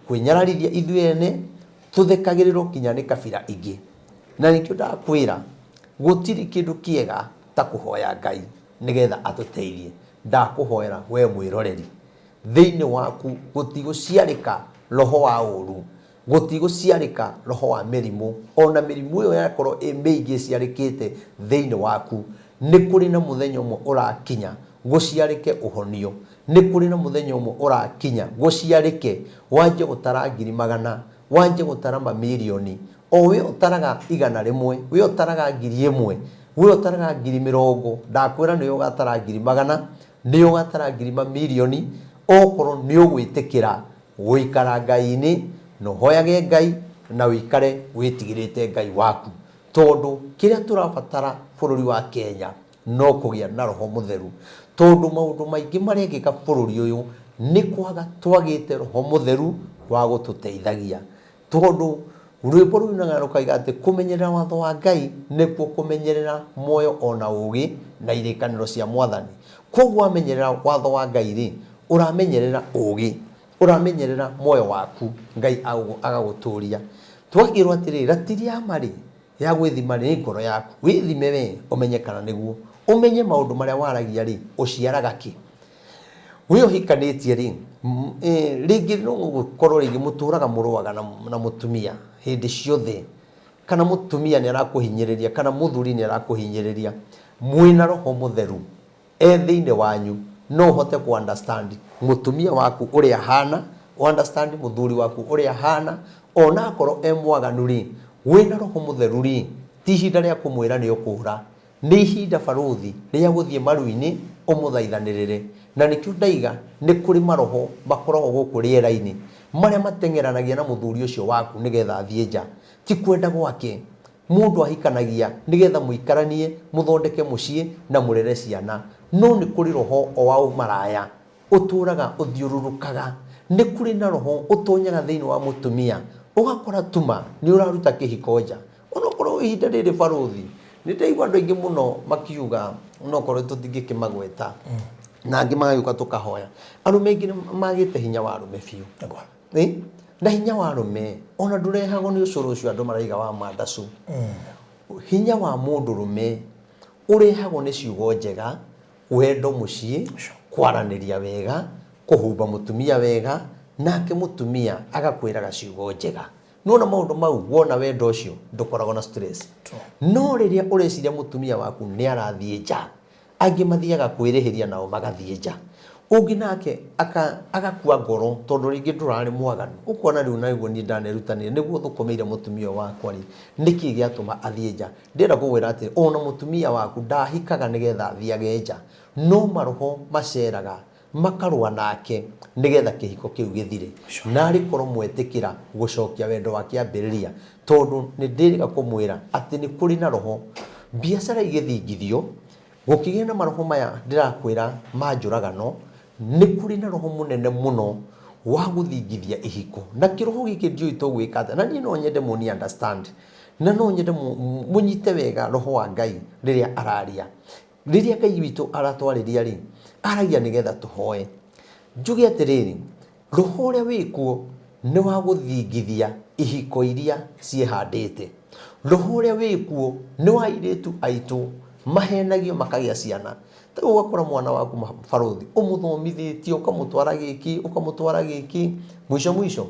Speaker 3: kwĩnyararithia ithuĩ ene, tũthekagĩrĩrwo kinya nĩ kabira ingĩ. Na nĩkĩo ndakwĩra gũtirĩ kĩndũ kĩega ta kũhoya Ngai nĩgetha atũteithie. Ndakũhoera we mwĩroreri, thĩinĩ waku gũtigũciarĩka roho wa ũru, gũtigũciarĩka roho wa mĩrimũ, ona mĩrimũ ĩyo yakorwo ĩ mĩingĩ ĩciarĩkĩte thĩinĩ waku, nĩ kũrĩ na mũthenya ũmwe ũrakinya gũciarĩke ũhonio, nĩ kũrĩ na mũthenya ũmwe ũrakinya gũciarĩke wanjie gũtara ngiri magana, wanjie gũtara mamirioni, O we ũtaraga 100, we ũtaraga 1,000, we ũtaraga 40,000, ndakwĩra nĩwe ũgatara ngiri magana, nĩwe ũgatara ngiri mamirioni, okorwo nĩ ũgwĩtĩkĩra gũikara Ngai-inĩ, na ũhoyage Ngai, na ũikare wĩtigĩrĩte Ngai waku. Tondũ kĩrĩa tũrabatara bũrũri wa Kenya no kũgĩa na Roho Mũtheru. Tondũ maũndũ maingĩ marekĩka bũrũri ũyũ nĩ kwaga twagĩte Roho Mũtheru wa gũtũteithagia. Tondũ rwĩmbo ruinaga rũkaiga atĩ kũmenyerera watho wa Ngai nĩkuo kũmenyerera muoyo o na ũũgĩ na irĩkanĩro cia Mwathani. Kwoguo wamenyerera watho wa Ngai-rĩ, ũramenyerera ũũgĩ, ũramenyerera muoyo waku, Ngai agagũtũria. Twakĩrwo atĩrĩrĩ, ratiri ya ma-rĩ, ya gwĩthima-rĩ, nĩ ngoro yaku. Wĩthime wee ũmenye kana nĩguo. Ũmenye maũndũ marĩa waragia-rĩ, ũciaraga kĩ. We ũhikanĩtie rĩ, rĩngĩ no gũkorwo rĩngĩ mũtũraga mũrũaga na mũtumia hĩndĩ ciothe, kana mũtumia nĩ arakũhinyĩrĩria, kana mũthuri nĩ arakũhinyĩrĩria, mwĩna Roho Mũtheru e thĩinĩ wanyu, no ũhote kũ understand mũtumia waku ũrĩa ahana, ũ understand mũthuri waku ũrĩa ahana, ona akorwo e mwaganu rĩ, wĩna Roho Mũtheru rĩ, ti ihinda rĩa kũmwĩra nĩ ũkũra. Nĩ ihinda barũthi rĩa gũthiĩ maru-inĩ ũmũthaithanĩrĩre. Na nĩkĩo ndaiga nĩ kũrĩ maroho makoragwo gũkũ rĩera-inĩ marĩa mateng'eranagia na mũthuri ũcio waku nĩgetha athiĩ nja. Ti kwenda gwake. Mũndũ ahikanagia nĩgetha mũikaranie, mũthondeke mũciĩ na mũrere ciana. No nĩ kũrĩ roho o wa ũmaraya ũtũraga ũthiũrũrũkaga. Nĩ kũrĩ na roho ũtonyaga thĩinĩ wa mũtumia ũgakora tuma nĩ ũraruta kĩhiko nja. Onokorwo ihinda rĩrĩ barũthi, nĩ ndaigua andũ aingĩ mũno makiuga onokorwo tũtingĩkĩmagweta, na angĩ magagĩũka tũkahoya. Arũme aingĩ nĩ magĩte hinya wa arũme biũ. Ĩ? Na hinya wa arũme ona ndũrehagwo nĩ ũcũrũ ũcio andũ maraiga wa mandacu. Hinya wa mũndũrũme ũrehagwo nĩ ciugo njega, wendo mũciĩ, kwaranĩria wega, kũhumba mũtumia wega, nake mũtumia agakwĩraga ciugo njega. Nĩwona maũndũ mau, wona wendo ũcio, ndũkoragwo na stress. No rĩrĩa ũreciria mũtumia waku nĩ arathiĩ nja, angĩ mathiaga kwĩrĩhĩria nao magathiĩ nja. Ũngĩ nake agakua ngoro tondũ rĩngĩ ndũrarĩ mwaganu. Ũkona rĩu naguo niĩ ndanerutanĩria nĩguo thũkũmĩire mũtumia ũyũ wakwa rĩ, nĩkĩ gĩatũma athiĩ nja? Ndĩrenda gũgwĩra atĩrĩ, ona mũtumia waku ndahikaga nĩgetha athiage nja, no maroho maceraga makarũa nake nĩgetha kĩhiko kĩu gĩthire. Narĩ korwo mwetĩkĩra gũcokia wendo wa kĩambĩrĩria, tondũ nĩ ndĩrĩga kũmwĩra atĩ nĩ kũrĩ na roho. Biacara igĩthingithio, gũkĩgĩa na maroho maya ndĩrakwĩra ma njũragano, nĩ kũrĩ na roho mũnene mũno wa gũthingithia ihiko. Na kĩroho gĩkĩ ndiũĩ tũgwĩka atĩa, na niĩ no nyende mũni understand, na no nyende mũnyite wega roho wa Ngai rĩrĩa araria. Rĩrĩa Ngai witũ aratwarĩria rĩ, aragia nĩgetha tũhoe. Njuge atĩrĩrĩ, roho ũrĩa wĩkuo nĩ wa gũthingithia ihiko iria ciĩhandĩte. Roho ũrĩa wĩkuo nĩ wa airĩtu aitũ mahenagio makagĩa ciana. Ta rĩu ũgakora mwana waku barũthi ũmũthomithĩtie ũkamũtwara gĩkĩ ũkamũtwara gĩkĩ, mũico mũico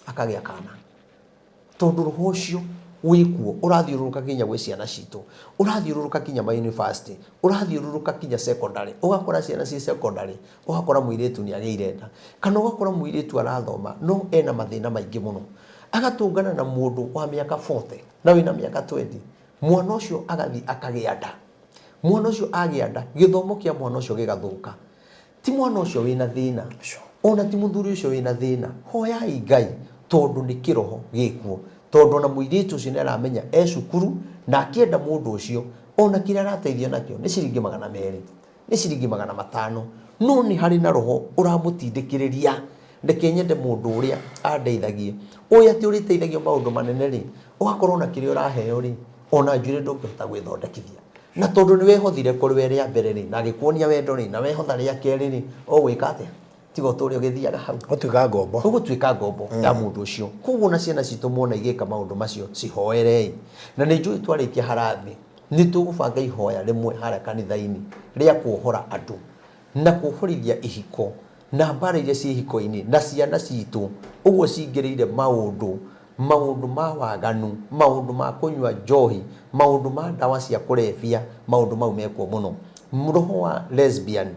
Speaker 3: akagĩa kana. Tondũ roho ũcio wĩkuo ũrathiũrũrũka nginya gwĩ ciana citũ, ũrathiũrũrũka nginya ma university, ũrathiũrũrũka nginya secondary. Ũgakora ciana ciĩ secondary, ũgakora mũirĩtu nĩ agĩire nda, kana ũgakora mũirĩtu arathoma no ena mathĩna maingĩ mũno. Agatũngana na mũndũ wa mĩaka 40 na wĩna mĩaka 20, mwana ũcio agathiĩ akagĩa nda. Mwana ũcio agĩa nda, gĩthomo kĩa mwana ũcio gĩgathũka. Ti mwana ũcio wĩna thĩna, ona ti mũthuri ũcio wĩna thĩna. Hoyai Ngai tondũ nĩ kĩroho gĩkuo. Tondũ ona mũirĩtu ũcio nĩ aramenya e cukuru na akĩenda mũndũ ũcio, ona kĩrĩa arateithio nakĩo nĩ ciringi 200, nĩ ciringi 500. No nĩ harĩ na roho ũramũtindĩkĩrĩria, reke nyende mũndũ ũrĩa andeithagie. Ũĩ atĩ ũrĩteithagio maũndũ manene rĩ, ũgakorwo ona kĩrĩa ũraheo rĩ, ona njuĩrĩ ndũngĩhota gwĩthondekithia. Na tondũ nĩ wehothire kũrĩ we rĩa mbere rĩ, na agĩkuonia wendo rĩ, na wehotha rĩa kerĩ rĩ, ũgwĩka atĩa? Tiga ũtũre ũgĩthiaga hau.
Speaker 2: Ũgũtuĩka ngombo.
Speaker 3: Ũgũtuĩka ngombo ya mũndũ ũcio. Koguo ona ciana citũ muona igĩka maũndũ macio, cihoerei. Na nĩ njũĩ twarĩkia harambee, nĩ tũgũbanga ihoya rĩmwe harĩa kanitha-inĩ rĩa kuohora andũ na kuohorithia ihiko na mbara iria ciĩ ihiko-inĩ na ciana citũ ũguo cingĩrĩire maũndũ, maũndũ ma waganu, maũndũ ma kũnyua njohi, maũndũ ma ndawa cia kũrebia, maũndũ mau mekuo mũno. Roho wa lesbian,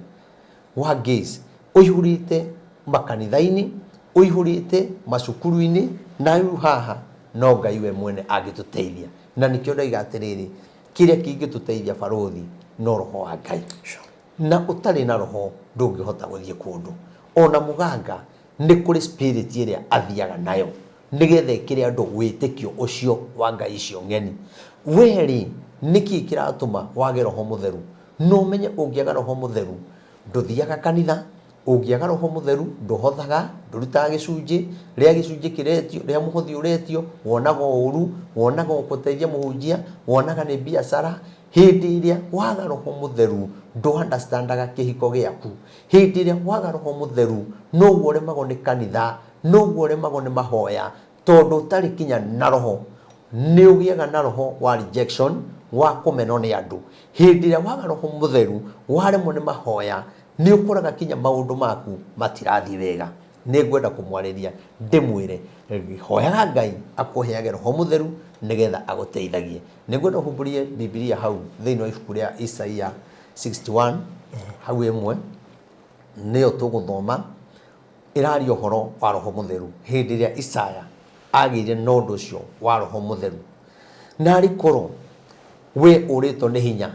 Speaker 3: wa gays ũihũrĩte makanitha-inĩ, ũihũrĩte macukuru-inĩ, na rĩu haha no Ngai we mwene angĩtũteithia. Na nĩkĩo ndaiga atĩrĩrĩ, kĩrĩa kĩngĩtũteithia barũthi no roho wa Ngai. Na ũtarĩ na roho ndũngĩhota gũthiĩ kũndũ. Ona mũganga nĩ kũrĩ spirit ĩrĩa athiaga nayo nĩgetha ĩkĩre andũ wĩtĩkio ũcio wa ngai icio ng'eni. We rĩ, nĩkĩ kĩratũma wage roho mũtheru? Na ũmenye ũngĩaga roho mũtheru ndũthiaga kanitha, ũngĩaga roho mũtheru ndũhothaga, ndũrutaga gĩcunjĩ, rĩa gĩcunjĩ kĩretio, rĩa mũhothi ũretio, wonaga o ũru, wonaga o gũteithia mũhunjia, wonaga nĩ biacara. Hĩndĩ ĩrĩa waga roho mũtheru ndũ understandaga kĩhiko gĩaku. Hĩndĩ ĩrĩa waga roho mũtheru noguo ũremagwo nĩ kanitha, noguo ũremagwo nĩ mahoya, tondũ ũtarĩ kinya na roho. Nĩ ũgĩaga na roho wa rejection, wa kũmenwo nĩ andũ. Hĩndĩ ĩrĩa waga roho mũtheru, waremwo nĩ mahoya, nĩ ũkoraga kinya maũndũ maku matirathiĩ wega. Nĩ ngwenda kũmwarĩria ndĩmwĩre, hoyaga Ngai akũheage roho mũtheru nĩgetha agũteithagie. Nĩ ngwenda ũhumbũrie Bibilia hau thĩinĩ wa ibuku rĩa Isaia 61 hau ĩmwe nĩyo tũgũthoma ĩraria ũhoro wa roho mũtheru hĩndĩ ĩrĩa Isaya agĩire na ũndũ ũcio wa roho mũtheru. Narĩ korwo we ũrĩtwo nĩ hinya,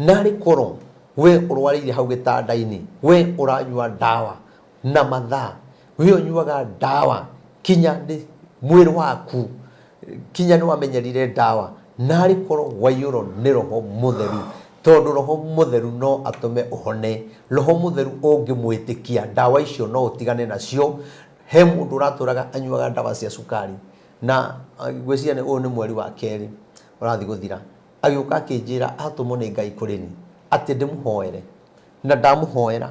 Speaker 3: narĩ korwo we ũrwarĩire hau gĩtanda-inĩ, we ũranyua ndawa na mathaa, we ũnyuaga ndawa kinya nĩ mwĩrĩ waku kinya nĩ wamenyerire ndawa, narĩ korwo waiyũrwo nĩ roho mũtheru, tondũ roho mũtheru no atũme ũhone. Roho mũtheru ũngĩmwĩtĩkia, ndawa icio no ũtigane nacio. He mũndũ ũratũraga anyuaga ndawa cia cukari, na ngwĩciria nĩ ũyũ nĩ mweri wa kerĩ ũrathiĩ gũthira, agĩũka akĩnjĩra atũmwo nĩ Ngai kũrĩ niĩ atĩ ndĩmũhoere, na ndamũhoera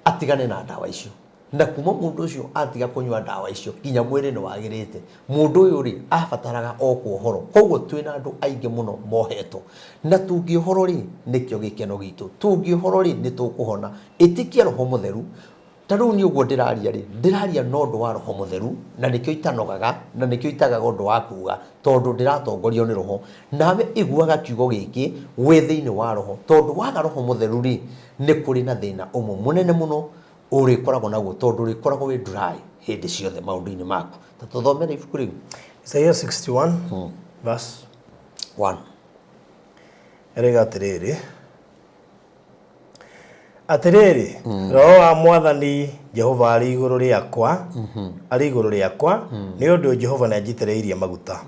Speaker 3: atigane na ndawa icio. Na kuma mũndũ ũcio atiga kũnyua ndawa icio nginya mwĩrĩ nĩ wagĩrĩte. Mũndũ ũyũ rĩ, abataraga o kuohorwo. Koguo twĩna andũ aingĩ mũno mohetwo. Na tũngĩohorwo rĩ, nĩkĩo gĩkeno gitũ. Tũngĩohorwo rĩ, nĩ tũkũhona. Ĩtĩkia roho mũtheru. Ta rĩu niĩ ũguo ndĩraria rĩ, ndĩraria na ũndũ wa roho mũtheru, na nĩkĩo itanogaga, na nĩkĩo itagaga ũndũ wa kuga, tondũ ndĩratongorio nĩ roho. Nawe iguaga kiugo gĩkĩ wĩ thĩinĩ wa roho, tondũ waga roho mũtheru rĩ, nĩ kũrĩ na thĩna ũmwe mũnene mũno ũrĩkoragwo naguo, tondũ ũrĩkoragwo wĩ dry hĩndĩ ciothe maũndũ-inĩ maku. Ta tũthomere ibuku rĩu.
Speaker 2: Isaiah 61 verse
Speaker 3: 1.
Speaker 2: Ĩroiga atĩrĩrĩ, Atĩrĩrĩ, Roho wa Mwathani Jehova arĩ igũrũ rĩakwa, arĩ igũrũ rĩakwa, nĩ ũndũ Jehova nĩanjitĩrĩirie maguta,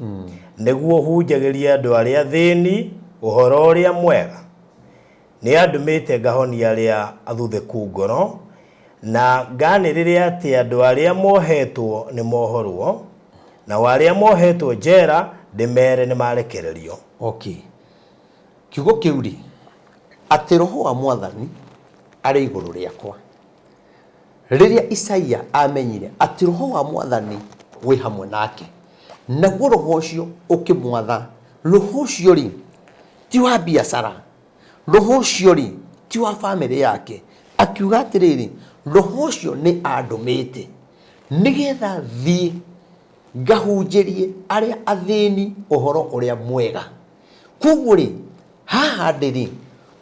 Speaker 2: nĩguo hunjagĩrie andũ arĩa athĩni ũhoro ũrĩa mwega. Nĩandũmĩte ngahonie arĩa athuthĩku ngoro, na nganĩrĩre atĩ andũ arĩa mohetwo nĩmohorwo, nao arĩa mohetwo njera ndĩmeere nĩmarekererio.
Speaker 3: Okay. Kiugo kĩu rĩ, atĩ Roho wa Mwathani arĩ igũrũ rĩakwa. Rĩrĩa Isaia amenyire atĩ Roho wa Mwathani wĩ hamwe nake, Naguo roho ũcio ũkĩmwatha. Roho ũcio rĩ, ti wa biacara. Roho ũcio rĩ, ti wa bamĩrĩ yake. Akiuga atĩrĩrĩ, roho ũcio nĩ andũmĩte nĩgetha thiĩ ngahunjĩrie arĩa athĩni ũhoro ũrĩa mwega. Koguo rĩ, haha ndĩ rĩ,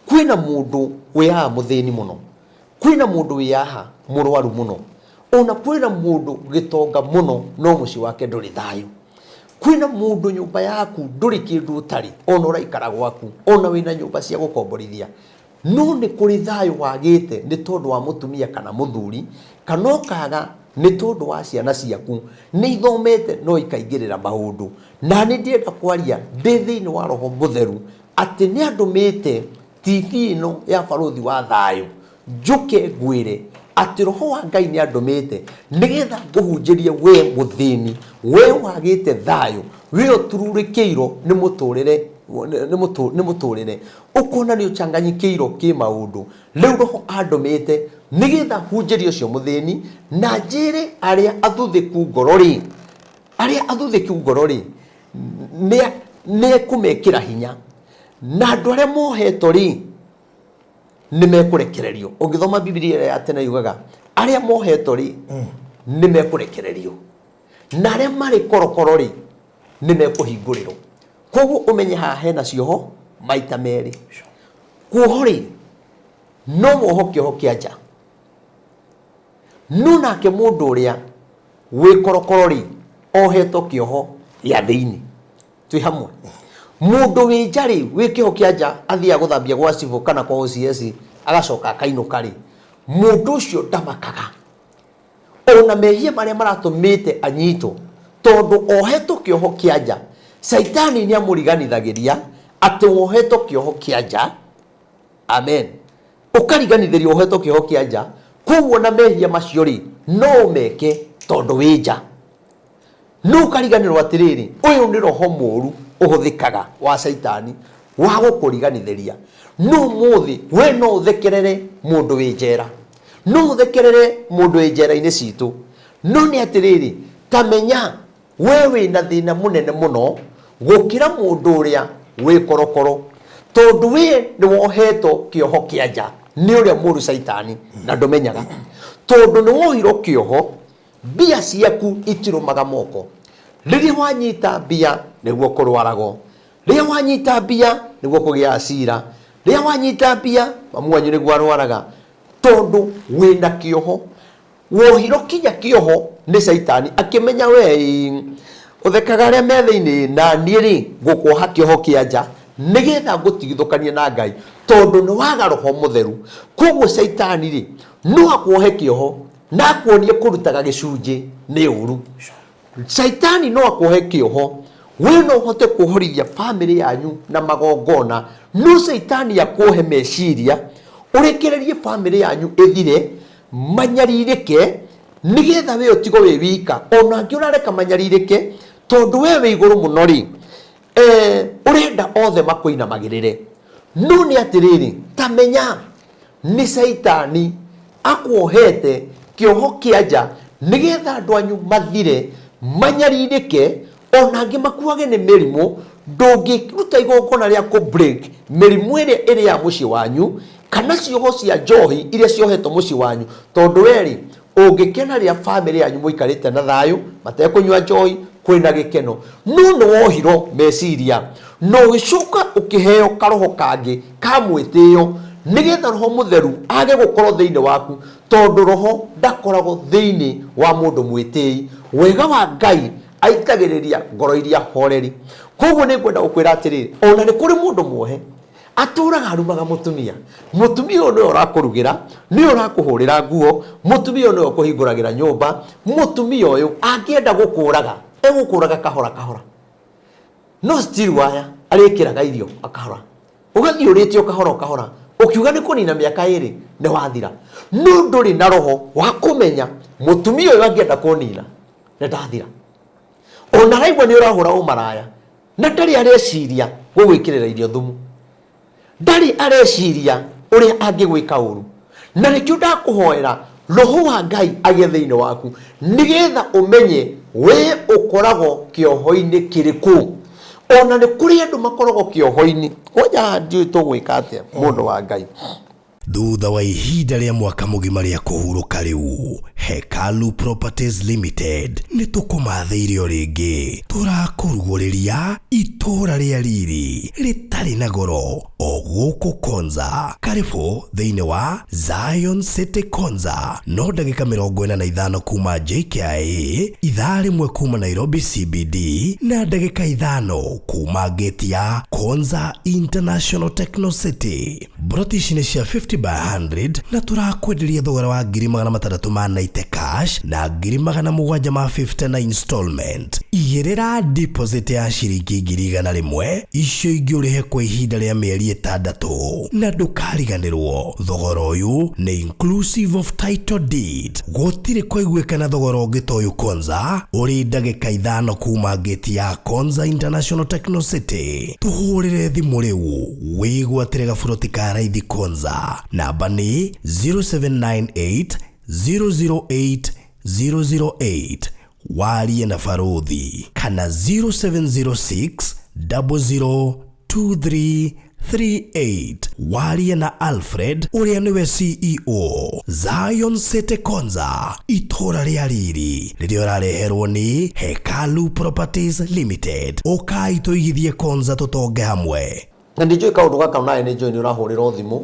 Speaker 3: kwĩna mũndũ wĩ haha mũthĩni mũno, kwĩna mũndũ wĩ haha mũrwaru mũno, ona kwĩna mũndũ gĩtonga mũno no mũciĩ wake ndũrĩ thayũ. Kwĩna mũndũ nyũmba yaku ndũrĩ kĩndũ ũtarĩ, ona ũraikara gwaku, ona wĩna nyũmba cia gũkomborithia, no nĩ kũrĩ thayũ wagĩte nĩ tondũ wa mũtumia kana mũthuri, kana ũkaga nĩ tondũ wa ciana ciaku nĩ ithomete no ikaingĩrĩra maũndũ. Na nĩ ndĩrenda kwaria ndĩ thĩinĩ wa Roho Mũtheru atĩ nĩ andũmĩte TV ĩno ya Barũthi wa Thayũ njũke ngwĩre atĩ Roho wa Ngai nĩ andũmĩte nĩgetha ngũhunjĩrie we mũthĩni, we wagĩte thayũ, we ũtururĩkĩirwo nĩ mũtũrĩre, nĩ mũtũrĩre, ũkona nĩ ũcanganyikĩirwo kĩmaũndũ. Rĩu Roho andũmĩte nĩgetha hunjĩrie ũcio mũthĩni na njĩre arĩa athuthĩku ngoro rĩ, arĩa athuthĩku ngoro rĩ, nĩ ekũmekĩra hinya, na andũ arĩa mohetwo rĩ, nĩ mekũrekererio. Ũngĩthoma Bibilia ĩrĩa ya tene yugaga arĩa mohetwo rĩ, nĩ mekũrekererio, na arĩa marĩ korokoro rĩ, nĩ mekũhingũrĩrwo. Koguo ũmenye haha hena cioho maita merĩ. Kuoho rĩ, no woho kĩoho kĩa nja, no nake mũndũ ũrĩa wĩ korokoro rĩ, ohetwo kĩoho gĩa thĩinĩ. Twĩ hamwe? Mũndũ wĩ nja rĩ, wĩ kĩoho kĩa nja athiaga gũthambia gwa cibũ kana kwa OCS agacoka akainũka rĩ, mũndũ ũcio ndamakaga ona mehia marĩa maratũmĩte anyitwo, tondũ ohetwo kĩoho kĩa nja. Caitani nĩ amũriganithagĩria atĩ wohetwo kĩoho kĩa nja. Amen. Ũkariganithĩrio wohetwo kĩoho kĩa nja, koguo na mehia macio rĩ, no ũmeke tondũ wĩ nja. No ũkariganĩrwo atĩrĩrĩ, ũyũ nĩ roho mũru ũhũthĩkaga wa caitani wa gũkũriganithĩria. No ũmũthĩ we no ũthekerere mũndũ wĩ njera, no ũthekerere mũndũ wĩ njera-inĩ citũ, no nĩ atĩrĩrĩ, ta menya we wĩna thĩna mũnene mũno gũkĩra mũndũ ũrĩa wĩ korokoro, tondũ we nĩ wohetwo kĩoho kĩa nja nĩ ũrĩa mũru caitani na ndũmenyaga, tondũ nĩ wohirwo kĩoho. Mbia ciaku itirũmaga moko. Rĩrĩa wanyita mbia nĩguo kũrwaragwo. Rĩrĩa wanyita mbia nĩguo kũgĩaga cira. Rĩrĩa wanyita mbia mamu wanyu nĩguo arwaraga. Tondũ wĩna kĩoho. Wohirwo kinya kĩoho nĩ caitani akĩmenya we ĩĩ ũthekaga arĩa me thĩinĩ na niĩ rĩ ngũkuoha kĩoho kĩa nja nĩgetha ngũtigithũkanie na Ngai tondũ nĩ waga roho mũtheru. Koguo caitani rĩ no akuohe kĩoho na akuonie kũrutaga gĩcunjĩ nĩ ũru. Caitani no akuohe kĩoho, we no ũhote kuohorithia bamĩrĩ yanyu na magongona, no caitani akuohe meciria ũrekererie bamĩrĩ yanyu ĩthire, manyarirĩke, nĩgetha we ũtigwo wĩ wika. Ona angĩ ũrareka manyarirĩke tondũ we wĩ igũrũ mũno rĩ, ũrenda othe makũinamagĩrĩre. No nĩ atĩrĩrĩ, ta menya nĩ caitani akuohete kĩoho kĩa nja nĩgetha andũ anyu mathire, manyarirĩke, ona angĩ makuage nĩ mĩrimũ. Ndũngĩruta igongona rĩa kũ break mĩrimũ ĩrĩa ĩrĩ ya mũciĩ wanyu kana cioho cia njohi iria ciohetwo mũciĩ wanyu, tondũ we rĩ, ũngĩkena rĩrĩa bamĩrĩ yanyu mũikarĩte na thayũ matekũnyua njohi, kwĩna gĩkeno, no nĩ wohirwo meciria na ũgĩcoka ũkĩheo karoho kangĩ ka mwĩtĩo nĩgetha roho mũtheru age gũkorwo thĩinĩ waku, tondũ roho ndakoragwo thĩinĩ wa mũndũ mwĩtĩi. Wega wa Ngai aitagĩrĩria ngoro iria horeri. Koguo nĩ ngwenda gũkwĩra atĩrĩrĩ, ona nĩ kũrĩ mũndũ muohe atũraga arumaga mũtumia. Mũtumia ũyũ nĩwe ũrakũrugĩra, nĩwe ũrakũhũrĩra nguo, mũtumia ũyũ nĩwe ũkũhingũragĩra nyũmba. Mũtumia ũyũ angĩenda gũkũraga, egũkũraga kahora kahora, no still waya arĩkĩraga irio akahora, ũgathiĩ ũrĩte o kahora o kahora, ũkiuga nĩ kũnina mĩaka ĩrĩ nĩ wathira. No ndũrĩ na roho wa kũmenya mũtumia ũyũ angĩenda kũnina nĩ ndathira. Ona araigua nĩ ũrahũra ũmaraya, na ndarĩ areciria gũgwĩkĩrĩra irio thumu, ndarĩ areciria ũrĩa angĩgwĩka ũru. Na nĩkĩo ndakũhoera Roho wa Ngai agĩe thĩinĩ waku nĩgetha ũmenye we ũkoragwo kĩoho-inĩ kĩrĩkũ. Ona nĩ kũrĩ andũ makoragwo kĩoho-inĩ. Ngoja ndiũĩ tũgwĩka atĩa mũndũ wa Ngai.
Speaker 1: Thutha wa ihinda rĩa mwaka mũgima rĩa kũhurũka rĩu, Hekalu Properties Limited nĩ tũkũmathĩire o rĩngĩ. Tũrakũrugũrĩria itũũra rĩa riri rĩtarĩ na goro o gũkũ Konza. Karibũ thĩinĩ wa Zion City Konza, no ndagĩka 45 kuma JKIA, ithaa rĩmwe kuma Nairobi CBD na ndagĩka 5 kuma gate ya Konza International Techno City. Mburoti ici nĩ cia 50 by 100 na tũrakwenderia thogora wa 690,000 ma 90 cash na 750,000 na installment. Igĩrĩra deposit ya ciringi 100,000, icio ingĩ ũrĩhe kwa ihinda rĩa mĩeri 6 na ndũkariganĩrwo thogora ũyũ nĩ inclusive of title deed. Gũtirĩ kũiguĩkana thogora ũngĩ ta ũyũ Konza, ũrĩ ndagĩka 5 kuma gate ya Konza International Techno City. Tũhũrĩre thimũ rĩu wĩgwatĩre gaburoti ka raithi Konza. Namba nĩ 0798 008 008, warie na Baruthi, kana 0706 002338, warie na Alfred ũrĩa nĩwe CEO. Zion City Konza, itũũra rĩa riri rĩrĩa ũrareherwo nĩ Hekalu Properties Limited. Ũkai tũigithie Konza tũtonge hamwe.
Speaker 3: Na nĩ njũĩ kaũndũ gaka nawe nĩ njũĩ nĩ ũrahũrĩrwo thimũ,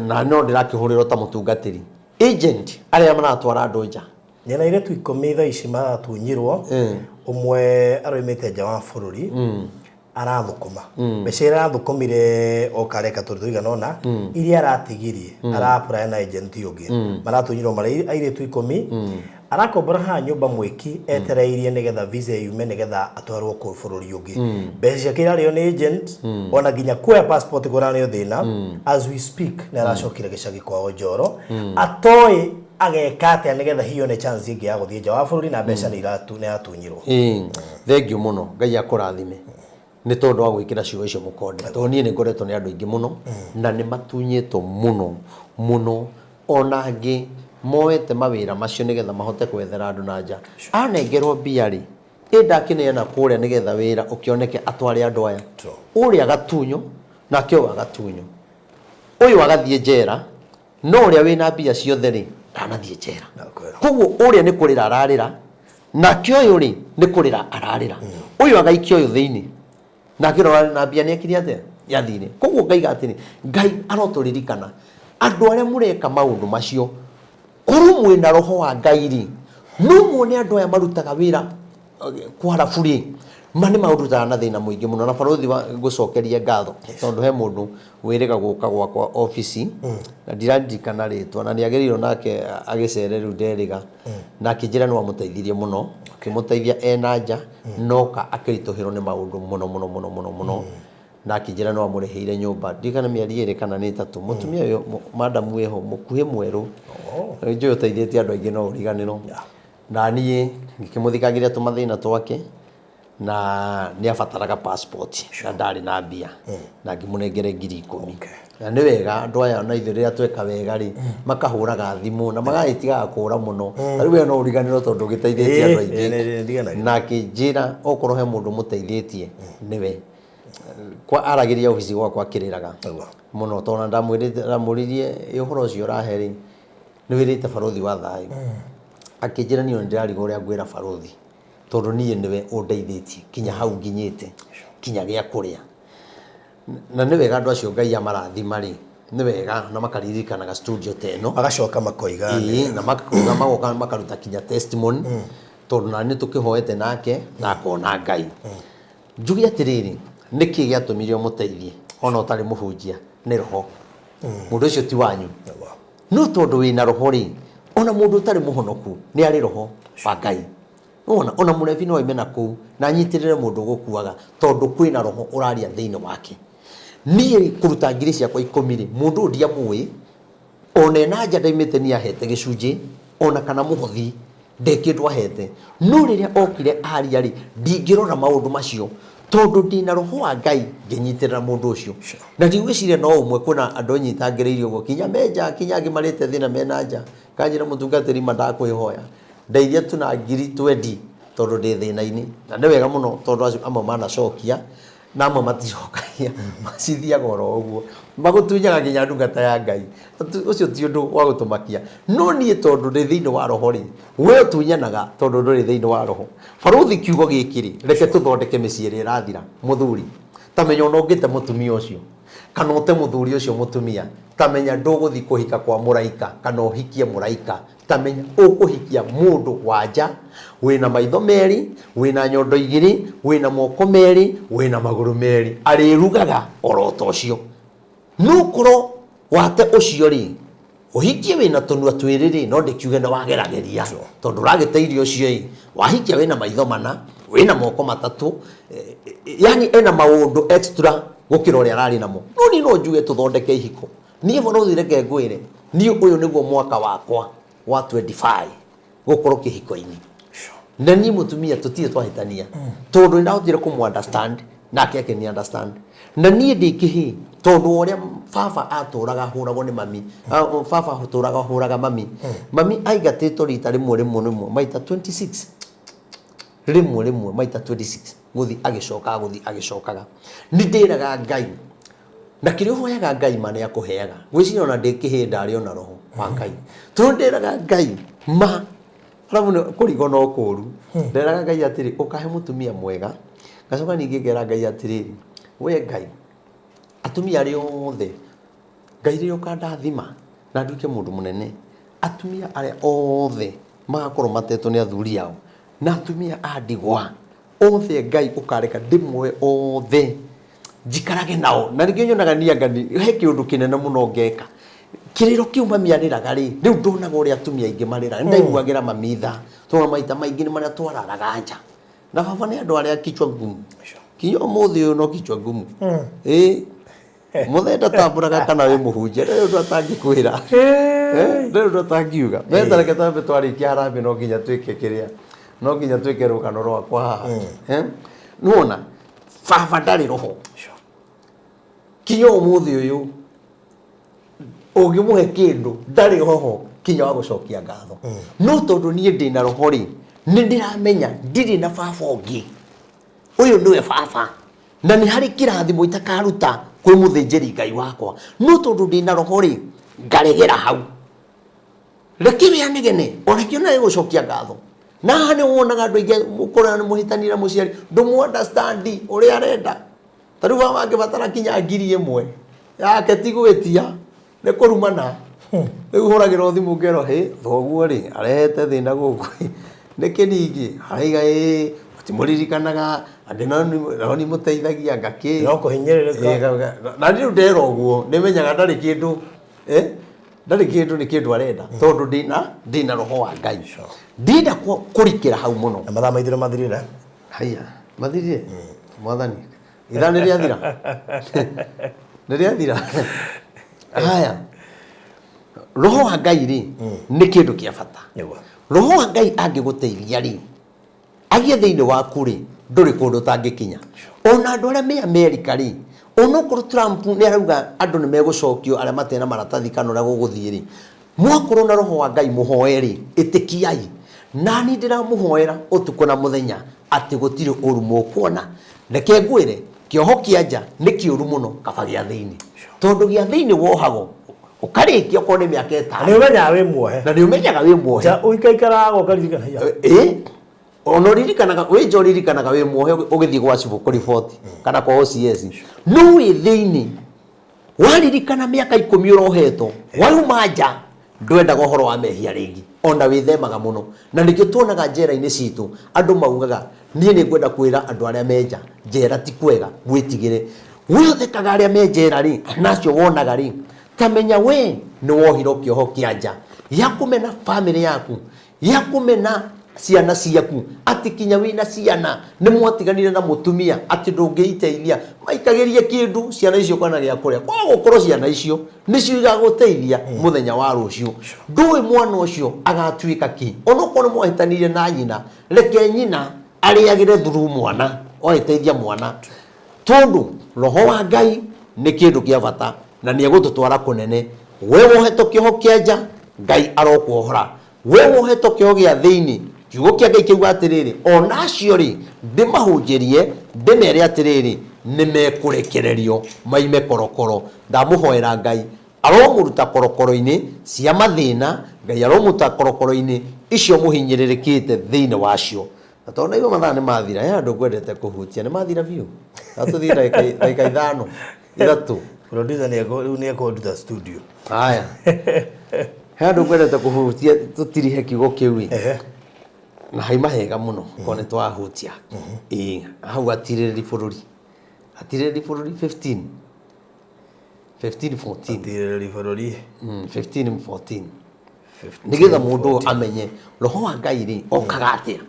Speaker 3: na no ndĩrakĩhũrĩrwo ta mũtungatĩri agent arĩa maratwara andũ nja.
Speaker 2: Nyena airĩtu 10 thaa ici maratunyirwo, ũmwe aroimĩte nja wa bũrũri, arathũkũma mbeca iria arathũkũmire oka areka tũndũ tũigana ũna, iria aratigirie arapuraya na agent ũngĩ, maratunyirwo marĩ airĩtu 10. Arakombora haha nyũmba mwĩki etereirie nĩgetha visa yume nĩgetha atwarwo kũ bũrũri ũngĩ. Mbeca ciake irarĩo nĩ agent, ona nginya kuoya passport kũrarĩ o thĩna. As we speak nĩ aracokire gĩcagi kwao Njoro, atoĩ ageka atĩa nĩgetha hiyo nĩ chance ĩngĩ ya gũthiĩ nja wa bũrũri na mbeca nĩ iratunyirwo.
Speaker 3: Thengiũ mũno, Ngai akũrathime nĩ tondũ wa gwĩkĩra ciugo icio mũkonde, tondũ niĩ nĩ ngoretwo nĩ andũ aingĩ mũno na nĩ matunyĩtwo mũno mũno, ona angĩ moete mawĩra macio nĩgetha mahote gwethera andũ na nja. Anengerwo mbia rĩ, ĩ ndakĩneana kũrĩa nĩgetha wĩra ũkĩoneke atware andũ aya. Ũrĩa agatunyo nake ũyũ agatunyo, ũyũ agathiĩ njera, no ũrĩa wĩna mbia ciothe rĩ ndanathiĩ njera. Koguo ũrĩa nĩ kũrĩra ararĩra, nake ũyũ rĩ nĩ kũrĩra ararĩra, ũyũ agaikia ũyũ thĩinĩ, nake ũrĩa ũrarĩ na mbia nĩ ekire atĩa? Yathire. Koguo ngaiga atĩrĩ, Ngai arotũririkana andũ arĩa mũreka maũndũ macio, korwo mwĩna roho wa Ngai rĩ, no muone andũ aya marutaga wĩra kwarabu rĩ, ma nĩ marutaga na thĩna mũingĩ mũno. Na barothi wa ngũcokerie ngatho, tondũ he mũndũ wĩrĩga gũka gwakwa obici na ndiraririkana rĩtwa, na nĩ agĩrĩirwo nake agĩcere rĩu nderĩga, na akĩnjĩra nĩ wamũteithirie mũno, akĩmũteithia ena nja, noka akĩritũhĩrwo nĩ maũndũ mũno mũno mũno mũno mũno, na akĩnjĩra nĩ wamũrĩhĩire nyũmba ndirikana mĩeri 2 kana nĩ 3. Mũtumia ũyũ madamu wĩho mũkuhĩ mwerũ, njũĩ ũteithĩtie andũ aingĩ no ũriganĩrwo. Na niĩ ngĩkĩmũthikagĩria tũmathĩna twake, na nĩ abataraga passport na ndarĩ na mbia, na ngĩmũnengere 10,000. Na nĩ wega andũ aya na ithuĩ rĩrĩa tweka wega rĩ, makahũraga thimũ na magagĩtigaga kũra mũno. Ta rĩu we no ũriganĩrwo tondũ ũgĩteithĩtie andũ aingĩ. Na akĩnjĩra okorwo he mũndũ mũteithĩtie nĩwe. Kwa aragĩria obici gwakwa akĩrĩraga mũno, tondũ ndamwĩrĩte, ndamũririe ũhoro ũcio ũrahe rĩ, nĩ wĩrĩte barothi wa thayũ? Akĩnjĩra niĩ nĩndĩrarigwo ũrĩa ngwĩra barothi, tondũ niĩ nĩwe ũndeithĩtie kinya hau nginyĩte, kinya gĩa kũrĩa. Na nĩ wega andũ acio Ngai amarathima rĩ, nĩ wega na makaririkanaga studio ta ĩno,
Speaker 2: magacoka makoiga.
Speaker 3: Ĩĩ, na makoiga, magoka makaruta kinya testimony, tondũ na nĩ tũkĩhoete nake na akona Ngai. Njuge atĩrĩrĩ, nĩkĩ gĩatũmire ũmũteithie ona ũtarĩ mũhunjia? Nĩ roho. Mũndũ ũcio ti wanyu, no tondũ wĩna roho rĩ, ona mũndũ ũtarĩ mũhonoku nĩ arĩ roho wa Ngai. Nĩwona ona mũrebi no aime na kũu na anyitĩrĩre mũndũ ũgũkuaga, tondũ kwĩna roho ũraria thĩinĩ wake. Niĩ kũruta 10,000 ciakwa rĩ, mũndũ ũyũ ndiamũĩ, ona ena nja ndaimĩte niĩ ahete gĩcunjĩ ona kana mũhothi, ndĩ kĩndũ ahete, no rĩrĩa okire aria rĩ, ndingĩrora maũndũ macio. Tondũ ndĩna roho wa Ngai ngĩnyitĩrĩra mũndũ ũcio. Na ndigwĩciria no ũmwe, kwĩna andũ nyitangĩrĩirie ũguo kinya me nja, kinya angĩ marĩte thĩna mena nja. Kanjĩra mũtungatĩri ma ndakwĩhoya ndeithia tu na ngiri twendi tondũ ndĩ thĩna-inĩ. Na nĩ wega mũno tondũ acio amwe manacokia na amwe maticokagia, macithiaga oro ũguo. Magũtunyaga nginya ndungata ya Ngai. Ũcio ti ũndũ wa gũtũmakia. No niĩ tondũ ndĩ thĩinĩ wa roho rĩ, we ũtunyanaga tondũ ndũrĩ thĩinĩ wa roho. Barũthi kiugo gĩkĩ rĩ, reke tũthondeke mĩciĩ ĩrĩa ĩrathira. Mũthuri, ta menya ona ũngĩte mũtumia ũcio, kana ũte mũthuri ũcio mũtumia, ta menya ndũgũthiĩ kũhika kwa mũraika kana ũhikie mũraika. Ta menya ũkũhikia mũndũ wa nja wĩna maitho merĩ, wĩna nyondo igĩrĩ, wĩna moko merĩ, wĩna magũrũ merĩ, arĩrugaga oro ta ũcio. No korwo wate ũcio rĩ, ũhikie wĩna tũnua twĩrĩ rĩ, no ndĩkiuge nĩ wagerageria tondũ ũragĩte irio ũcio ĩ, wahikia wĩna maitho mana, wĩna moko matatũ, yani ena maũndũ extra gũkĩra ũrĩa ararĩ namo. No niĩ no njuge tũthondeke ihiko. Niĩ bũrũri reke ngwĩre, niĩ ũyũ nĩguo mwaka wakwa wa 25 gũkorwo kĩhiko-inĩ. Na niĩ mũtumia tũtirĩ twahĩtania tondũ nĩ ndahotire kũmũ understand nake akĩni understand. Na niĩ ndĩ kĩhĩĩ tondũ wa ũrĩa baba atũraga ahũragwo nĩ mami, baba atũraga ahũraga mami. Mami aingatĩtwo rita rĩmwe rĩmwe rĩmwe maita 26 rĩmwe rĩmwe maita 26 gũthiĩ agĩcokaga gũthiĩ agĩcokaga. Nĩ ndĩraga Ngai na kĩrĩa ũhoyaga Ngai ma nĩ akũheaga. Ngwĩciria ona ndĩ kĩhĩĩ ndarĩ ona roho wa Ngai tondũ ndĩraga Ngai ma arabu nĩ kũrigwo no kũru. Nderaga Ngai atĩrĩ, ũkahe mũtumia mwega. Ngacoka ningĩ ngera Ngai atĩrĩrĩ, we Ngai, atumia arĩa othe Ngai rĩrĩa ũkandathima na nduĩke mũndũ mũnene, atumia arĩa othe magakorwo matetwo nĩ athuri ao na atumia a ndigwa othe Ngai ũkareka ndĩmoe othe njikarage nao. Na ningĩ nyonaga niĩ anga he kĩũndũ kĩnene mũno ngeka. Kĩrĩro kĩu mami arĩraga rĩ, rĩu ndonaga ũrĩa atumia aingĩ marĩraga. Nĩ ndaiguagĩra mami tha, tondũ maita maingĩ nĩ marĩa twararaga nja. Na baba nĩ andũ arĩa kichwa ngumu. Kinya ũmũthĩ ũyũ no kichwa ngumu. Ĩĩ. Mũthee ndatambũraga kana wĩ mũhunjia, ndarĩ ũndũ atangĩkwĩra. Ndarĩ ũndũ atangiuga. Metha reke twambe twarĩkia harambee no nginya twĩke kĩrĩa, no nginya twĩke rũgano rwakwa haha. Nĩwona, baba ndarĩ roho. Kinya ũmũthĩ ũyũ, ũngĩmũhe kĩndũ, ndarĩ roho kinya wa gũcokia ngatho. No tondũ niĩ ndĩna roho rĩ, nĩ ndĩramenya ndirĩ na baba ũngĩ. Ũyũ nĩwe baba. Na nĩ harĩ kĩrathimo itakaruta kwĩ mũthĩnjĩri Ngai wakwa. No tondũ ndĩna roho rĩ, ngaregera hau. Reke we anegene, ona kĩona gĩgũcokia ngatho. Na haha nĩ wonaga andũ aingĩ ũkoraga nĩ mũhĩtania na mũciari, ndũmũ understand ũrĩa arenda. Ta rĩu baba angĩbatara kinya 1000 yake ti gwĩtia, nĩ kũrumana. Rĩu hũragĩrwo thimũ ngerwo hĩ, thoguo rĩ, arehete thĩna gũkũ. Nĩkĩ ningĩ? Araiga ĩĩ, mũtimũririkanaga, angĩ nao nĩ mũteithagia anga kĩ.
Speaker 2: No kũhinyĩrĩrĩka.
Speaker 3: Na niĩ rĩu ndera ũguo, nĩ menyaga ndarĩ kĩndũ, ndarĩ kĩndũ nĩ kĩndũ arenda, tondũ ndĩna roho wa Ngai. Ndĩrenda kũrikĩra hau mũno.
Speaker 2: Na mathaa maitũ nĩ mathirire.
Speaker 3: Haiya, mathirire? Mwathani, ithaa nĩ rĩathira? Nĩ rĩathira? Haya, roho wa Ngai rĩ, nĩ kĩndũ kĩa bata. Roho wa Ngai angĩgũteithia rĩ, agĩe thĩinĩ waku rĩ, ndũrĩ kũndũ ũtangĩkinya. Ona andũ arĩa me Amerika rĩ, onokorwo Trump nĩ arauga andũ nĩ megũcokio arĩa matarĩ na maratathi kana ũrĩa gũgũthiĩ rĩ, mwakorwo na roho wa Ngai mũhoe rĩ, ĩtĩkiai. Nani ndĩramũhoera ũtukũ na mũthenya atĩ gũtirĩ ũru mũkuona. Reke ngwĩre, kĩoho kĩa nja nĩ kĩũru mũno kaba gĩa thĩinĩ. Tondũ gĩa thĩinĩ wohagwo, ũkarĩkia okorwo nĩ mĩaka ĩtano.
Speaker 2: Na nĩ ũmenyaga wĩ muohe.
Speaker 3: Na nĩ ũmenyaga wĩ muohe.
Speaker 2: Nja ũikaikaraga ũkaririkana.
Speaker 3: Ĩĩ. Ona ũririkanaga, wĩ nja ũririkanaga wĩ muohe ũgĩthiĩ gwa cibũ kũriboti kana kwa OCS. No wĩ thĩinĩ, waririkana mĩaka 10 ũrohetwo, wauma nja, ndwendaga ũhoro wa mehia rĩngĩ, ona wĩthemaga mũno. Na nĩkĩo tuonaga njera-inĩ citũ, andũ maugaga, niĩ nĩ ngwenda kwĩra andũ arĩa me nja, njera ti kwega, mwĩtigĩre. We ũthekaga arĩa me njera rĩ, na acio wonaga rĩ, ta menya we nĩ wohirwo kĩoho kĩa nja, gĩa kũmena bamĩrĩ yaku, gĩa kũmena ciana ciaku, atĩ kinya wĩna ciana nĩ mwatiganire na mũtumia, atĩ ndũngĩiteithia, maikagĩrie kĩndũ ciana icio kana gĩa kũrĩa. Kwaga gũkorwo ciana icio nĩcio igagũteithia mũthenya wa rũciũ. Ndũĩ mwana ũcio agatuĩka kĩ. Onokorwo nĩ mwahĩtanirie na nyina, reke nyina arĩagĩre through mwana. Ũgagĩteithia mwana, tondũ roho wa Ngai nĩ kĩndũ kĩa bata na nĩ egũtũtwara kũnene. We wohetwo kĩoho kĩa nja, Ngai arokuohora. We wohetwo kĩoho gĩa thĩinĩ, kiugo kĩa Ngai kĩuga atĩrĩrĩ, ona acio rĩ, ndĩmahunjĩrie, ndĩmere atĩrĩrĩ, nĩ mekũrekererio maime korokoro. Ndamũhoera Ngai aromũruta korokoro-inĩ cia mathĩna, Ngai aromũruta korokoro-inĩ icio mũhinyĩrĩrĩkĩte thĩinĩ wacio. Na tondũ naigua mathaa nĩ mathira, he handũ ngwendete kũhutia, nĩ mathira biũ. Na tũthiĩ ndagĩka 5, 3.
Speaker 2: Producer nĩ rĩu nĩ ekũnduta studio.
Speaker 3: Haya. He handũ ngwendete kũhutia tũtirihe kiugo kĩu ĩ. Na haima hega mũno korwo nĩ twahutia. Ĩĩ, hau atirĩrĩri bũrũri. Atirĩrĩri bũrũri 15. 15 14.
Speaker 2: Atirĩrĩri bũrũri.
Speaker 3: 15 14. Nĩgetha mũndũ ũyũ amenye roho wa Ngai rĩ okaga atĩa.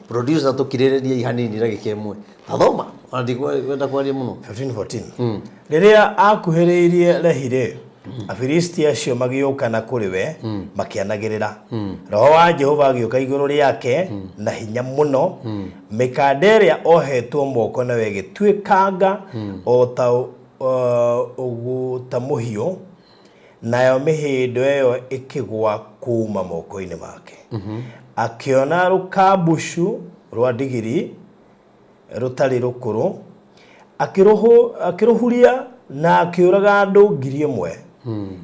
Speaker 3: Producer, tũkirĩrĩriei hanini ndagĩka 1. Tathoma, ona ndikwenda kwaria mũno.
Speaker 2: 15 14. Rĩrĩa akuhĩrĩirie Lehi rĩ, Afilisti acio magĩũka na kũrĩ we makĩanagĩrĩra. Roho wa Jehova agĩũka igũrũ rĩake na hinya mũno, mĩkanda ĩrĩa ohetwo moko nayo ĩgĩtuĩkanga o ta ũguta mũhiũ, nayo mĩhĩndo ĩyo ĩkĩgwa kuuma moko-inĩ make. Akĩona rũkambucu rwa ndigiri rũtarĩ rũkũrũ, akĩrũhuria na akĩũraga andũ 1,000.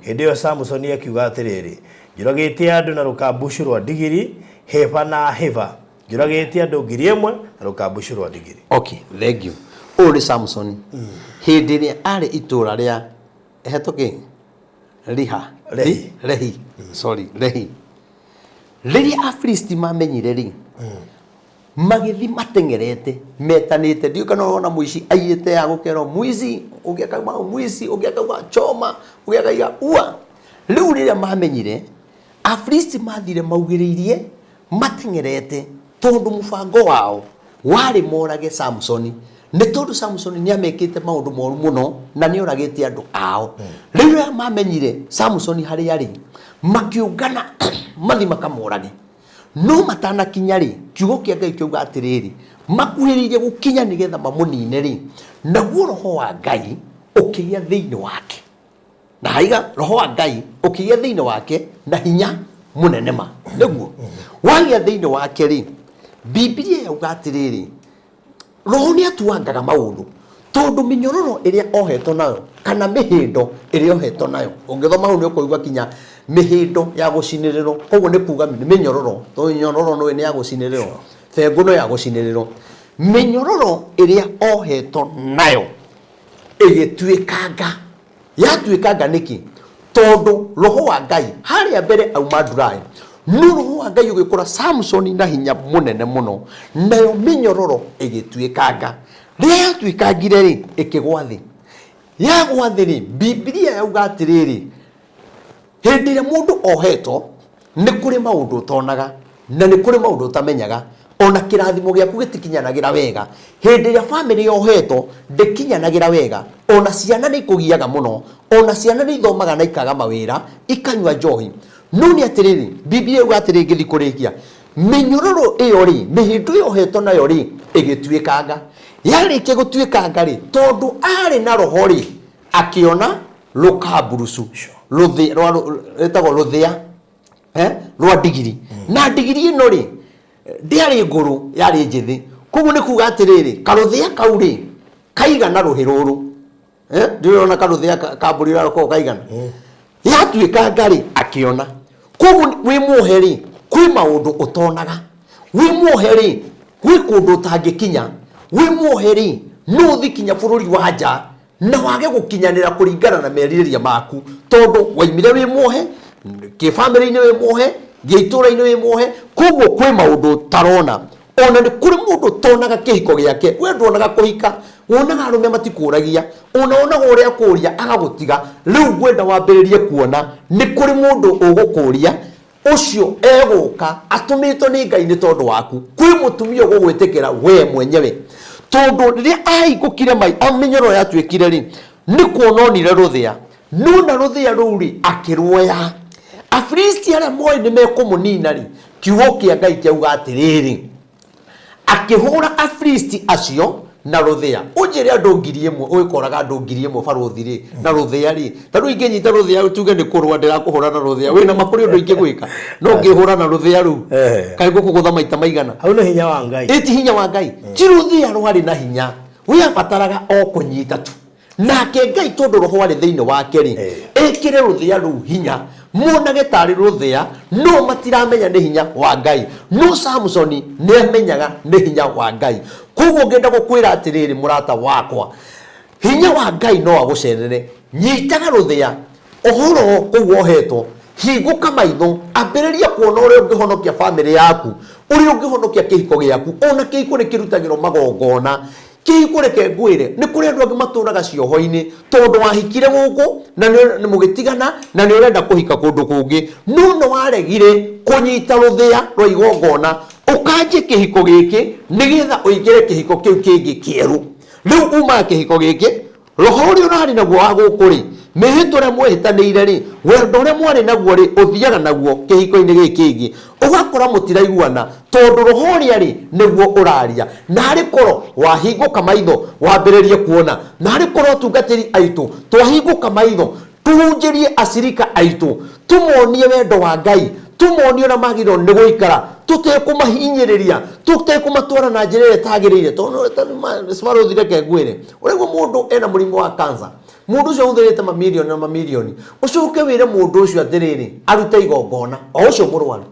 Speaker 2: Hĩndĩ ĩyo Samusoni akiuga atĩrĩrĩ, "Njũragĩte andũ na rũkambucu rwa ndigiri hĩba na hĩba. Njũragĩte andũ 1,000 na rũkambucu rwa ndigiri."
Speaker 3: Okay, thank you. Ũyũ nĩ Samson hĩndĩ ĩrĩa arĩ itũũra rĩa hetwo kĩ Riha.
Speaker 2: Lehi.
Speaker 3: Lehi, sorry, Lehi. Rĩrĩa Afilisti mamenyire rĩ, magĩthi mateng'erete metanĩte. Ndiũĩ kana ũrona mũici aiyĩte ya gũkerwo mũici, ũngĩ akauma mũici, ũngĩ akauga choma, ũngĩ akaiga ua. Rĩu rĩrĩa mamenyire, Afilisti mathire maugĩrĩirie mateng'erete, tondũ mũbango wao warĩ morage Samsoni, nĩ tondũ Samsoni nĩ amekĩte maũndũ moru mũno na nĩ oragĩte andũ ao. Rĩu rĩrĩa mamenyire Samsoni harĩa arĩ, makĩũngana mathi makamũrage. No matanakinya rĩ, kiugo kĩa Ngai kĩauga atĩrĩrĩ, makuhĩrĩirie gũkinya nĩgetha mamũnine rĩ, naguo roho wa Ngai ũkĩgĩa thĩinĩ wake. Na haiga roho wa Ngai ũkĩgĩa thĩinĩ wake na hinya mũnene ma. Nĩguo wagĩa thĩinĩ wake rĩ, Bibilia yauga atĩrĩrĩ, roho nĩ atuangaga maũndũ, tondũ mĩnyororo ĩrĩa ohetwo nayo kana mĩhĩndo ĩrĩa ohetwo nayo, ũngĩthoma hau nĩ ũkũigua kinya mĩhĩndo ya gũcinĩrĩrwo. Koguo nĩ kuga nĩ mĩnyororo, tondũ nyororo nĩ ya gũcinĩrĩrwo, bengũ no ya gũcinĩrĩrwo. Mĩnyororo ĩrĩa ohetwo nayo ĩgĩtuĩkanga. Yatuĩkanga nĩkĩ? Tondũ roho wa Ngai harĩa mbere auma nduraĩ, no roho wa Ngai ũgĩkora Samsoni na hinya mũnene mũno, nayo mĩnyororo ĩgĩtuĩkanga. Rĩrĩa yatuĩkangire rĩ, ĩkĩgwa thĩ. Yagwa thĩ rĩ, Bibilia yauga atĩrĩrĩ, hĩndĩ ĩrĩa mũndũ ohetwo, nĩ kũrĩ maũndũ ũtonaga na nĩ kũrĩ maũndũ ũtamenyaga, ona kĩrathimo gĩaku gĩtikinyanagĩra wega. Hĩndĩ ĩrĩa bamĩrĩ yohetwo ndĩkinyanagĩra wega, ona ciana nĩ ikũgiaga mũno, ona ciana nĩ ithomaga na ikaga mawĩra, ikanyua njohi. No nĩ atĩrĩrĩ, Bibilia yuga atĩrĩ ngĩthiĩ kũrĩkia, mĩnyororo ĩyo rĩ, mĩhĩndo ĩyo ohetwo nayo rĩ, ĩgĩtuĩkanga. Yarĩkia gũtuĩkanga rĩ, tondũ arĩ na roho rĩ, akĩona rũkamburucu rũthĩ rwa rwĩtagwo rũthĩa rwa ndigiri. Na ndigiri ĩno rĩ, ndĩarĩ ngũrũ, yarĩ njĩthĩ. Koguo nĩ kuga atĩrĩrĩ, karũthĩa kau rĩ, kaigana rũhĩ rũrũ. Ndĩrona karũthĩa ka mbũri ũrĩa gakoragwo kaigana. Yatuĩkanga rĩ, akĩona. Koguo wĩ muohe rĩ, kwĩ maũndũ ũtonaga. Wĩ muohe rĩ, gwĩ kũndũ ũtangĩkinya. Wĩ muohe rĩ, no ũthiĩ kinya bũrũri wa nja na wage gũkinyanĩra kũringana na merirĩria maku, tondũ waimire wĩ muohe, kĩbamĩrĩ-inĩ wĩ muohe, gĩitũra-inĩ wĩ muohe. Koguo kwĩ maũndũ ũtarona. Ona nĩ kũrĩ mũndũ ũtonaga kĩhiko gĩake, we nduonaga kũhika, wonaga arũme matikũragia, ona wonaga ũrĩa akũria agagũtiga. Rĩu ngwenda wambĩrĩrie kuona nĩ kũrĩ mũndũ ũgũkũria, ũcio egũka atũmĩtwo nĩ Ngai nĩ tondũ waku. Kwĩ mũtumia ũgũgwĩtĩkĩra we mwenyewe, tondũ rĩrĩa ahingũkire mai, mĩnyororo yatuĩkire rĩ, nĩ kuona onire rũthĩa. No na rũthĩa rũu rĩ, akĩruoya. Afilisti arĩa moĩ nĩ mekũmũnina rĩ, kiugo kĩa Ngai kĩauga atĩrĩrĩ, akĩhũra Afilisti acio Na rũthĩa ũnjĩre andũ 1,000 ũgĩkoraga andũ 1,000 barũthi rĩ na rũthĩa rĩ, ta rĩu ingĩnyita rũthĩa tuge nĩ kũrũa ndĩrakũhũra na rũthĩa, wĩna ma kũrĩ ũndũ ingĩgwĩka? No ngĩhũra na rũthĩa rũu kaĩ ngũkũgũtha maita maigana?
Speaker 2: Hau nĩ hinya wa Ngai.
Speaker 3: Ĩ ti hinya wa Ngai, ti rũthĩa rwarĩ na hinya, wĩabataraga o kũnyita tu. Nake Ngai tondũ roho warĩ thĩinĩ wake rĩ, ekĩre rũthĩa rũu hinya, monage tarĩ rũthĩa, no matiramenya nĩ hinya wa Ngai. No Samsoni nĩ amenyaga nĩ hinya wa Ngai. Koguo ngĩenda gũkwĩra atĩrĩrĩ mũrata wakwa, hinya wa Ngai no agũcerere. Nyitaga rũthĩa, ũhoro kũu wohetwo, hingũka maitho, ambĩrĩria kuona ũrĩa ũngĩhonokia bamĩrĩ yaku, ũrĩa ũngĩhonokia kĩhiko gĩaku. Ona kĩhiko nĩ kĩrutagĩrwo magongona. Kĩhiko reke ngwĩre, nĩ kũrĩ andũ angĩ matũraga cioho-inĩ tondũ wahikire gũkũ na nĩ mũgĩtigana na nĩ ũrenda kũhika kũndũ kũngĩ, no nĩ waregire kũnyita rũthĩa rwa igongona ũkanjie kĩhiko gĩkĩ nĩgetha ũingĩre kĩhiko kĩu kĩngĩ kĩerũ. Rĩu umaga kĩhiko gĩkĩ, roho ũrĩa ũrarĩ naguo wa gũkũ rĩ, mĩhĩtwa ĩrĩa mwehĩtanĩire rĩ, wendo ũrĩa mwarĩ naguo rĩ, ũthiaga naguo kĩhiko-inĩ gĩkĩ kĩngĩ. Ũgakora mũtiraiguana tondũ roho ũrĩa rĩ nĩguo ũraria. Na arĩ korwo wahingũka maitho wambĩrĩrie kuona, na arĩ korwo atungatĩri aitũ twahingũka maitho tũhunjĩrie acirika aitũ, tũmonie wendo wa Ngai, tũmonie ũrĩa magĩrĩirwo nĩ gũikara, tũtekũmahinyĩrĩria, tũtekũmatwara na njĩra ĩrĩa ĩtagĩrĩire. Tondũ Sparrow reke ngwĩre, ũraigua mũndũ ena mũrimũ wa cancer, mũndũ ũcio ahũthĩrĩte mamirioni na mamirioni, ũcoke wĩre mũndũ ũcio atĩrĩrĩ, arute igongona, o ũcio mũrwaru.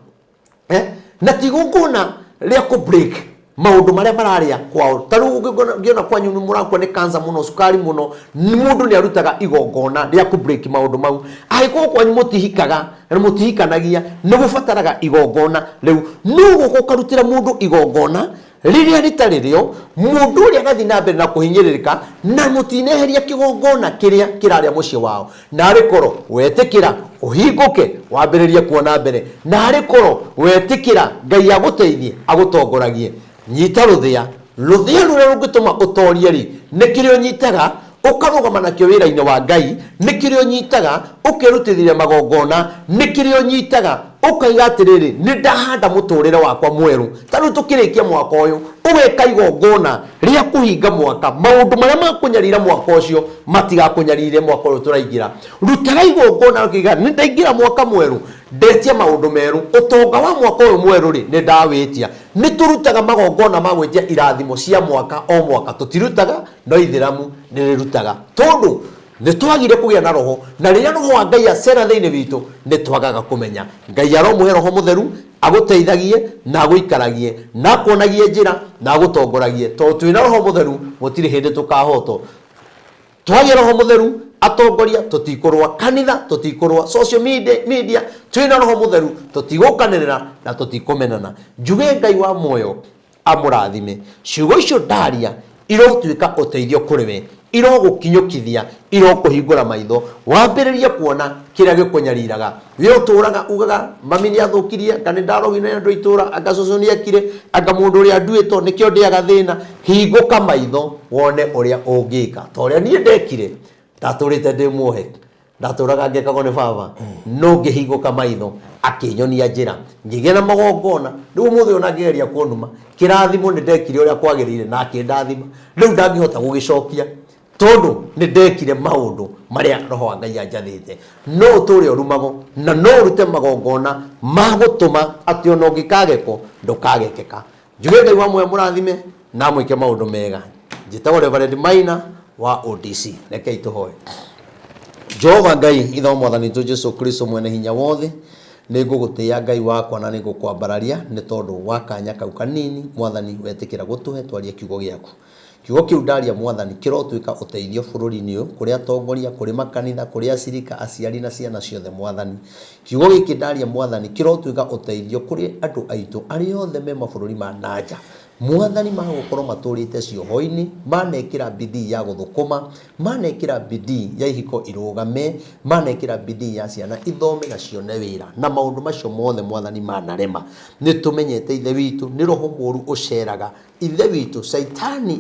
Speaker 3: Na ti igongona rĩa kũ break maũndũ marĩa mararĩa kwao. Ta rĩu ũngĩona kwanyu nĩ mũrakua nĩ cancer mũno, cukari mũno, mũndũ nĩ arutaga igongona rĩa kũ break maũndũ mau. Angĩkorwo kwanyu mũtihikaga na mũtihikanagia, nĩ gũbataraga igongona rĩu. No gũka ũkarutĩra mũndũ igongona rĩrĩa rĩtarĩ rĩo, mũndũ ũrĩa agathiĩ na mbere na kũhinyĩrĩrĩka na mũtineheria kĩgongona kĩrĩa kĩrarĩa mũciĩ wao. Na arĩ korwo wetĩkĩra ũhingũke wambĩrĩrie kuona mbere, na arĩ korwo wetĩkĩra Ngai agũteithie agũtongoragie. Nyita rũthĩa, rũthĩa rũrĩa rũngĩtũma ũtorie rĩ, nĩ kĩrĩa ũnyitaga ũkarũgama nakĩo wĩra-inĩ wa Ngai, nĩ kĩrĩa ũnyitaga ũkerutithĩria magongona, nĩ kĩrĩa ũnyitaga ũkaiga atĩrĩrĩ, nĩ ndahanda mũtũrĩre wakwa mwerũ. Ta rĩu tũkĩrĩkia mwaka ũyũ, ũgeka igongona rĩa kũhinga mwaka, maũndũ marĩa makũnyarira mwaka ũcio matigakũnyarire mwaka ũyũ tũraingĩra. Rutaga igongona ũkiuga nĩ ndaingĩra mwaka mwerũ, ndetia maũndũ merũ, ũtonga wa mwaka ũyũ mwerũ rĩ, nĩ ndawĩtia. Nĩ tũrutaga magongona ma gwĩtia irathimo cia mwaka o mwaka, tũtirutaga no ithĩramu nĩ rĩrutaga, tondũ nĩ twagire kũgĩa na roho, na rĩrĩa roho wa Ngai acera thĩinĩ witũ nĩ twagaga kũmenya. Ngai aromũhe roho mũtheru agũteithagie na agũikaragie na akuonagie njĩra na agũtongoragie, tondũ twĩna roho mũtheru gũtirĩ hĩndĩ tũkahotwo. Twagĩa roho mũtheru atongoria tũtikũrũa, kanitha tũtikũrũa, social media twĩna roho mũtheru tũtigũkanĩrĩra na tũtikũmenana. Njuge Ngai wa muoyo amũrathime. Ciugo icio ndaria irotuĩka ũteithio kũrĩ we, irogũkinyũkithia, irokũhingũra maitho, wambĩrĩrie kuona kĩrĩa gĩkũnyariraga. We ũtũraga ugaga mami nĩ athũkirie, anga nĩ ndarogire nĩ andũ a itũra, anga cũcũ nĩ ekire, anga mũndũ ũrĩa nduĩtwo nĩkĩo ndĩaga thĩna. Hingũka maitho wone ũrĩa ũngĩka. Ta ũrĩa niĩ ndekire, ndatũrĩte ndĩ muohe. Ndatũraga ngekagwo nĩ baba, no ngĩhingũka maitho akĩnyonia njĩra, ngĩgĩa na magongona. Rĩu ũmũthĩ ona angĩgeria kũnuma, kĩrathimo nĩ ndekire ũrĩa kwagĩrĩire na akĩndathima. Rĩu ndangĩhota gũgĩcokia tondũ nĩ ndekire maũndũ marĩa roho wa Ngai anjathĩte. No ũtũre ũrumagwo na no ũrute magongona ma gũtũma atĩ ona ũngĩkagekwo ndũkagekeka. Njuge Ngai wa muoyo mũrathime na amwĩke maũndũ mega. Njĩtagwo Reverend Maina wa ODC. Rekei tũhoe. Jehova Ngai ithe wa mwathani witũ Jesu Kristo mwene hinya wothe, nĩ ngũgũtĩĩa Ngai wakwa na nĩ ngũkwambararia nĩ tondũ wa kanya kau kanini mwathani wetĩkĩra gũtũhe twarie kiugo gĩaku. Kiugo kĩu ndaria mwathani kĩrotuĩka ũteithio bũrũri-inĩ ũyũ kũrĩ atongoria, kũrĩ makanitha, kũrĩ acirika, aciari na ciana ciothe mwathani. Kiugo gĩkĩ ndaria mwathani kĩrotuĩka ũteithio kũrĩ andũ aitũ arĩa othe me mabũrũri ma nanja mwathani, magũkorwo matũrĩte cioho-inĩ, manekĩra bidii ya gũthũkũma, manekĩra bidii ya ihiko irũgame, manekĩra bidii ya ciana ithome na cione wĩra, na maũndũ macio mothe mwathani manarema. Nĩ tũmenyete ithe witũ nĩ roho mũru ũceraga Ithe witũ, Shaitani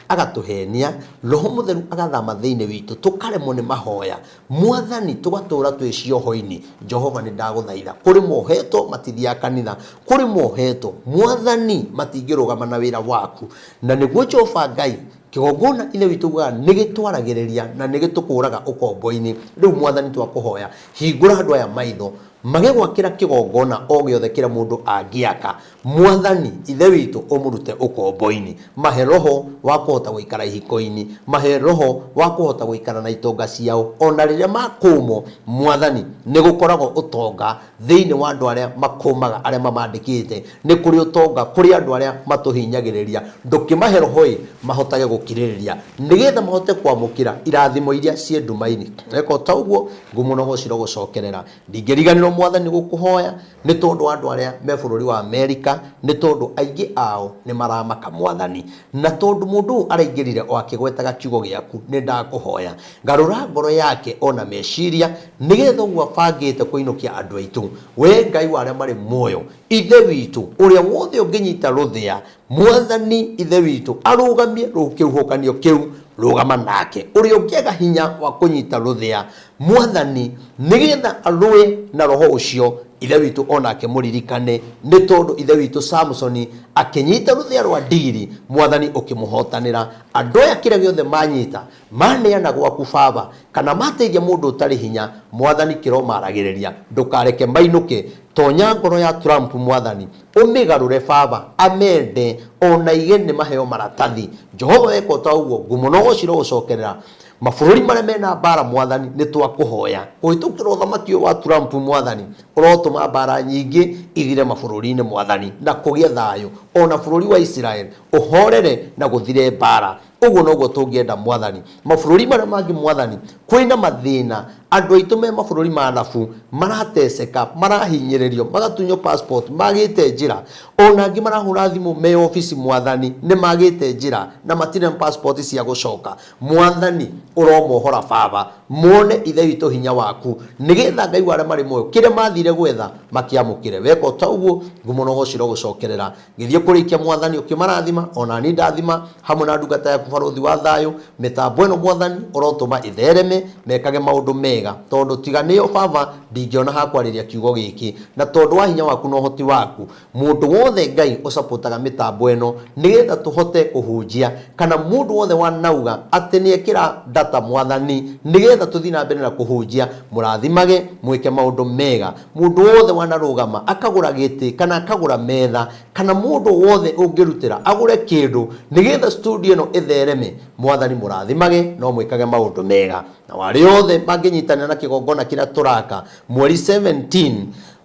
Speaker 3: agatũhenia, Roho Mũtheru agathama thĩinĩ witũ, tũkaremwo nĩ mahoya. Mwathani, tũgatũra twĩ cioho-inĩ. Jehova, nĩ ndagũthaitha. Kũrĩ mohetwo matithiaga kanitha. Kũrĩ mohetwo, Mwathani, matingĩhota. Itingĩrũgama na wĩra waku. Na nĩguo Jehova Ngai, kĩgongona Ithe witũ ugaga nĩ gĩtwaragĩrĩria na nĩ gĩtũkũraga ũkombo-inĩ. Rĩu Mwathani twakũhoya, hingũra andũ aya maitho, mage gwakĩra kĩgongona o gĩothe kĩrĩa mũndũ angĩaka. Mwathani Ithe witũ ũmũrute ũkombo-inĩ. Mahe roho wa kũhota gũikara ihiko-inĩ. Mahe roho wa kũhota gũikara na itonga ciao ona rĩrĩa makũmwo. Mwathani, nĩ gũkoragwo ũtonga thĩinĩ wa andũ arĩa makũmaga arĩa mamandĩkĩte. Nĩ kũrĩ ũtonga kũrĩ andũ arĩa matũhinyagĩrĩria. Ndũkĩmahe roho ĩ mahotage gũkirĩrĩria nĩgetha mahote kwamũkĩra irathimo iria ciĩ nduma-inĩ. Weka o ta ũguo, ngumo na ũgoci irogũcokerera. Ndingĩriganĩrwo Mwathani gũkũhoya nĩ tondũ wa andũ arĩa me bũrũri wa Amerika, nĩ tondũ aingĩ ao nĩ maramaka Mwathani. Na tondũ mũndũ ũyũ araingĩrire o akĩgwetaga kiugo gĩaku, nĩ ndakũhoya garũra ngoro yake o na meciria, nĩgetha ũguo abangĩte kũinũkia andũ aitũ. We Ngai wa arĩa marĩ muoyo, Ithe witũ, ũrĩa wothe ũngĩnyita rũthĩa, Mwathani Ithe witũ arũgamie kĩhuhũkanio kĩu, rũgama nake. Ũrĩa ũngĩaga hinya wa kũnyita rũthĩa, Mwathani, nĩgetha arũe na roho ũcio, Ithe witũ o nake mũririkane, nĩ tondũ Ithe witũ Samusoni akĩnyita rũthĩa rwa ndigiri, Mwathani ũkĩmũhotanĩra. Andũ aya kĩrĩa gĩothe manyita, maneana gwaku Baba, kana mateithia mũndũ ũtarĩ hinya, Mwathani kĩromaragĩrĩria. Ndũkareke mainũke. Tonya ngoro ya Trump Mwathani, ũmĩgarũre Baba, amende ona ige nĩ maheo maratathi. Jehova weka o ta ũguo, ngumo na ũgoci irogũcokerera. Mabũrũri marĩa mena mbara Mwathani nĩ twakũhoya kũhĩtũkĩra ũthamaki ũyũ wa Trump Mwathani ũrotũma mbara nyingĩ ithire mabũrũri-inĩ Mwathani na kũgĩe thayũ ona bũrũri wa Israel ũhorere na gũthire mbara. Ũguo noguo tũngĩenda Mwathani. Mabũrũri marĩa mangĩ Mwathani kwĩna mathĩna, andũ aitũ me mabũrũri ma arabu marateseka, marahinyĩrĩrio, magatunywo passport, magĩte njĩra. Ona angĩ marahũra thimũ me obici Mwathani nĩ magĩte njĩra na matirĩ na passport cia gũcoka. Mwathani ũromohora Baba, mone Ithe witũ hinya waku, nĩgetha Ngai wa arĩa marĩ muoyo kĩrĩa mathire gwetha makĩamũkĩre. Weka o ta ũguo, ngumo na ũgoci irogũcokerera. Ngĩthiĩ kũrĩkia Mwathani ũkĩmarathima, ona niĩ ndathima hamwe na ndungata yaku barũthi wa thayũ. Mĩtambo ĩno Mwathani ũrotũma ĩthereme, mekage maũndũ mega, tondũ tiga nĩo Baba ndingĩona ha kwarĩria kiugo gĩkĩ. Na tondũ wa hinya waku na ũhoti waku, mũndũ wothe Ngai ũcapotaga mĩtambo ĩno nĩgetha tũhote kũhunjia, kana mũndũ wothe wanauga atĩ nĩekĩra data Mwathani nĩgetha tũthiĩ na mbere na kũhunjia, mũrathimage, mwĩke maũndũ mega. Mũndũ wothe wanarũgama akagũra gĩtĩ kana akagũra metha, kana mũndũ wothe ũngĩrutĩra agũre kĩndũ nĩgetha studio ĩno ĩthereme, Mwathani mũrathimage no mwĩkage maũndũ mega. Na arĩa othe mangĩnyitanĩra na kĩgongona kĩrĩa tũraka mweri 17,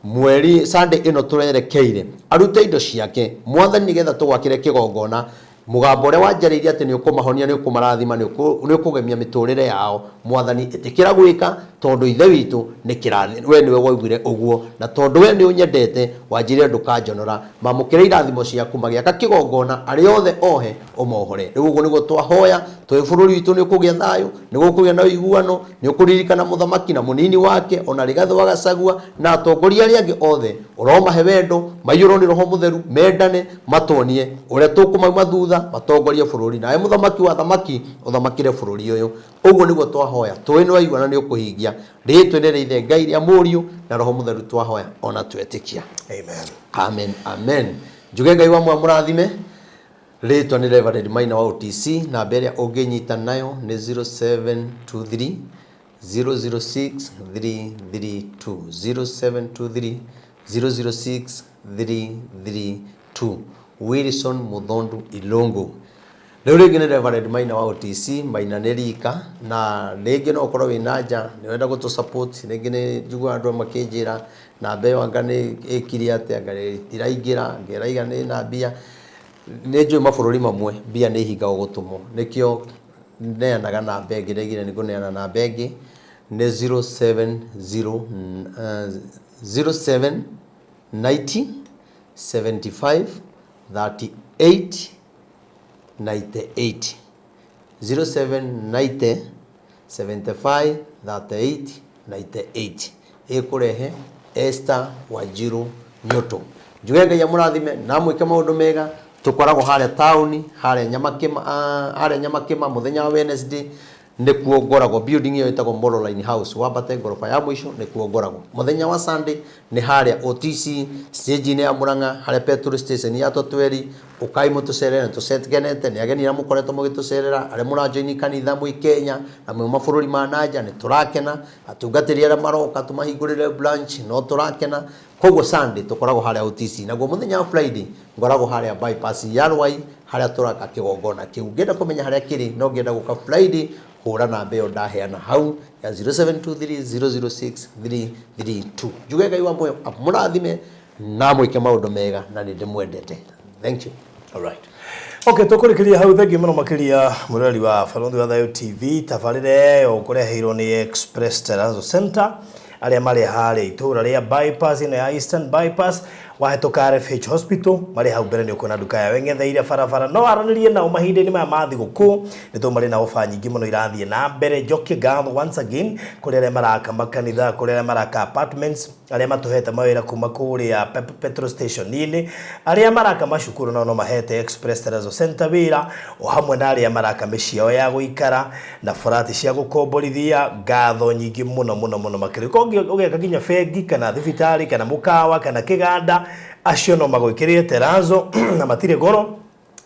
Speaker 3: mweri Sunday ĩno tũrerekeire, arute indo ciake Mwathani nĩgetha tũgwakĩre kĩgongona. Mũgambo ũrĩa wanjarĩirie atĩ nĩũkũmahonia, nĩũkũmarathima, nĩũkũgemia mĩtũrĩre yao, Mwathani ĩtĩkĩra gwĩka, tondũ Ithe witũ nĩ kĩrathi, we nĩwe waugire ũguo, na tondũ we nĩũnyendete, wanjĩrire ndũkanjonora. Mamũkĩre irathimo ciaku, magĩaka kĩgongona, arĩa othe ohe ũmohore. Rĩu ũguo nĩguo twahoya, tũĩ bũrũri witũ nĩũkũgĩa thayũ, nĩgũkũgĩa na ũiguano, nĩũkũririkana mũthamaki na mũnini wake, ona Rigathĩ wa Gachagua, na atongoria arĩa angĩ othe, ũromahe wendo, maiyũrwo nĩ Roho Mũtheru, mendane, matuonie ũrĩa tũkũmauma thutha, matongorie bũrũri. Nawe mũthamaki wa athamaki, ũthamakĩre bũrũri ũyũ. Ũguo nĩguo twahoya, tũĩ nĩwaigua na nĩũkũhingia. Rĩĩtwa-inĩ rĩa Ithe Ngai, rĩa Mũriũ, na Roho Mũtheru twahoya ona twetĩkia.
Speaker 2: Amen.
Speaker 3: Amen, amen. Njuge Ngai wa mũrathime. Rĩtwa nĩ Reverend Maina wa OTC, namba ĩrĩa ũngĩnyita nayo nĩ 0723 006 332, 0723 006 332. Wilson Muthondu Ilungu. Rĩu rĩngĩ nĩ Reverend Maina wa OTC, Maina nĩ rika, na rĩngĩ no ũkorwo wĩna nja, nĩ ũrenda gũtũ support, rĩngĩ nĩ njiguaga andũ makĩnjĩra namba ĩyo anga nĩ ĩkire atĩa, anga ĩtiraingĩra, anga ĩraiga nĩ ĩna mbia. Nĩ njũĩ mabũrũri mamwe mbia nĩ ihingagwo gũtũmwo, nĩkĩo neanaga namba ĩngĩ, ndaigire nĩ ngũneana namba ĩngĩ, nĩ 070 07 90 75 38 98, 0790 75 38 98, ĩkũrehe Esther Wanjiru Nyoto. Njuge Ngai amũrathime na amwĩke maũndũ mega. Tũkoragwo harĩa taũni, harĩa Nyamakĩma, harĩa Nyamakĩma mũthenya wa Wednesday. Nĩkuo ngoragwo building ĩyo ĩtagwo Moroline House, wambate ngoroba ya mũico, nĩkuo ngoragwo. Mũthenya wa Sunday nĩ harĩa OTC stage-inĩ ya Murang'a, harĩa petrol station ya Totweri. Ũkai mũtũcerere, nĩ tũkenete nĩ ageni arĩa mũkoretwo mũgĩtũcerera, arĩa mũrajoini kanitha mwĩ Kenya na mwĩ mabũrũri ma nanja, nĩ tũrakena. Atungatĩri arĩa maroka tũmahingũrĩre branch, no tũrakena. Koguo Sunday tũkoragwo harĩa OTC, naguo mũthenya wa Friday ngoragwo harĩa bypass ya Rwai, harĩa tũraka kĩgongona kĩu. Ũngĩenda kũmenya harĩa kĩrĩ na ũngĩenda gũka Friday, hũra namba ĩyo ndaheana hau ya 0723006332. Njuge Ngai wa muoyo amũrathime na amwĩke maũndũ mega, na nĩ ndĩmwendete. Thank you.
Speaker 2: Alright. Okay, tũkũrĩkĩria hau. Thengiũ mũno makĩria, mũrori wa Barũthi wa Thayũ TV. Tabarĩra ĩyo ũkũreheirwo nĩ Express Terrazzo Center, arĩa marĩ harĩa itũũra rĩa bypass ĩno ya Eastern Bypass, wahĩtũka RFH Hospital, marĩ hau mbere nĩ ũkuona nduka yao ĩng'etheire barabara. No aranĩrie nao mahinda-inĩ maya ma thigũkũ, nĩ tondũ marĩ na ofa nyingĩ mũno irathiĩ na mbere. Njokie ngatho once again kũrĩ arĩa maraka makanitha, kũrĩ arĩa maraka apartments, arĩa matũhete mawĩra kuma kũrĩa petrol station-inĩ, arĩa maraka macukuru nao no mahete Express Terrazzo Center wĩra, o hamwe na arĩa maraka mĩciĩ yao ya gũikara na burati cia gũkomborithia. Ngatho nyingĩ mũno mũno mũno makĩria. Korwo ũgeka nginya bengi kana thibitarĩ kana mũkawa kana kĩganda, acio no magwĩkĩrĩre terrazzo na matirĩ goro,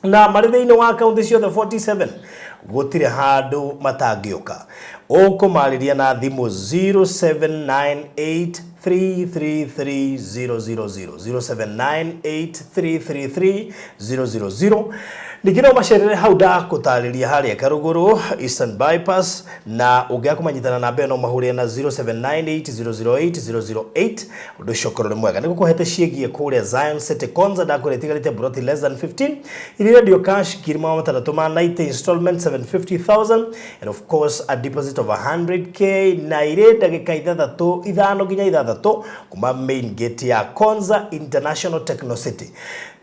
Speaker 2: na marĩ thĩinĩ wa kaunti ciothe 47, gũtirĩ handũ matangĩũka. Ũkũmarĩria na thimũ 0798 333 000, 0798 000. Ningĩ no macerere hau ndakũtarĩria harĩa Karũgũrũ, Eastern Bypass, na ũngĩaga kũmanyitana namba ĩyo, no mahũrĩre na 0798 008 008. Ũndũ ũcio ũkorwo nĩ mwega. Nĩ gũkũhete ciĩgiĩ kũrĩa Zion City Konza. Ndakwĩra itigarĩte buroti less than 15, iria irendio cash 690,000, installment 750,000, and of course a deposit of 100K, na irĩ ndagĩka ithathatũ, ithano nginya ithathatũ kuma main gate ya Konza International Techno City.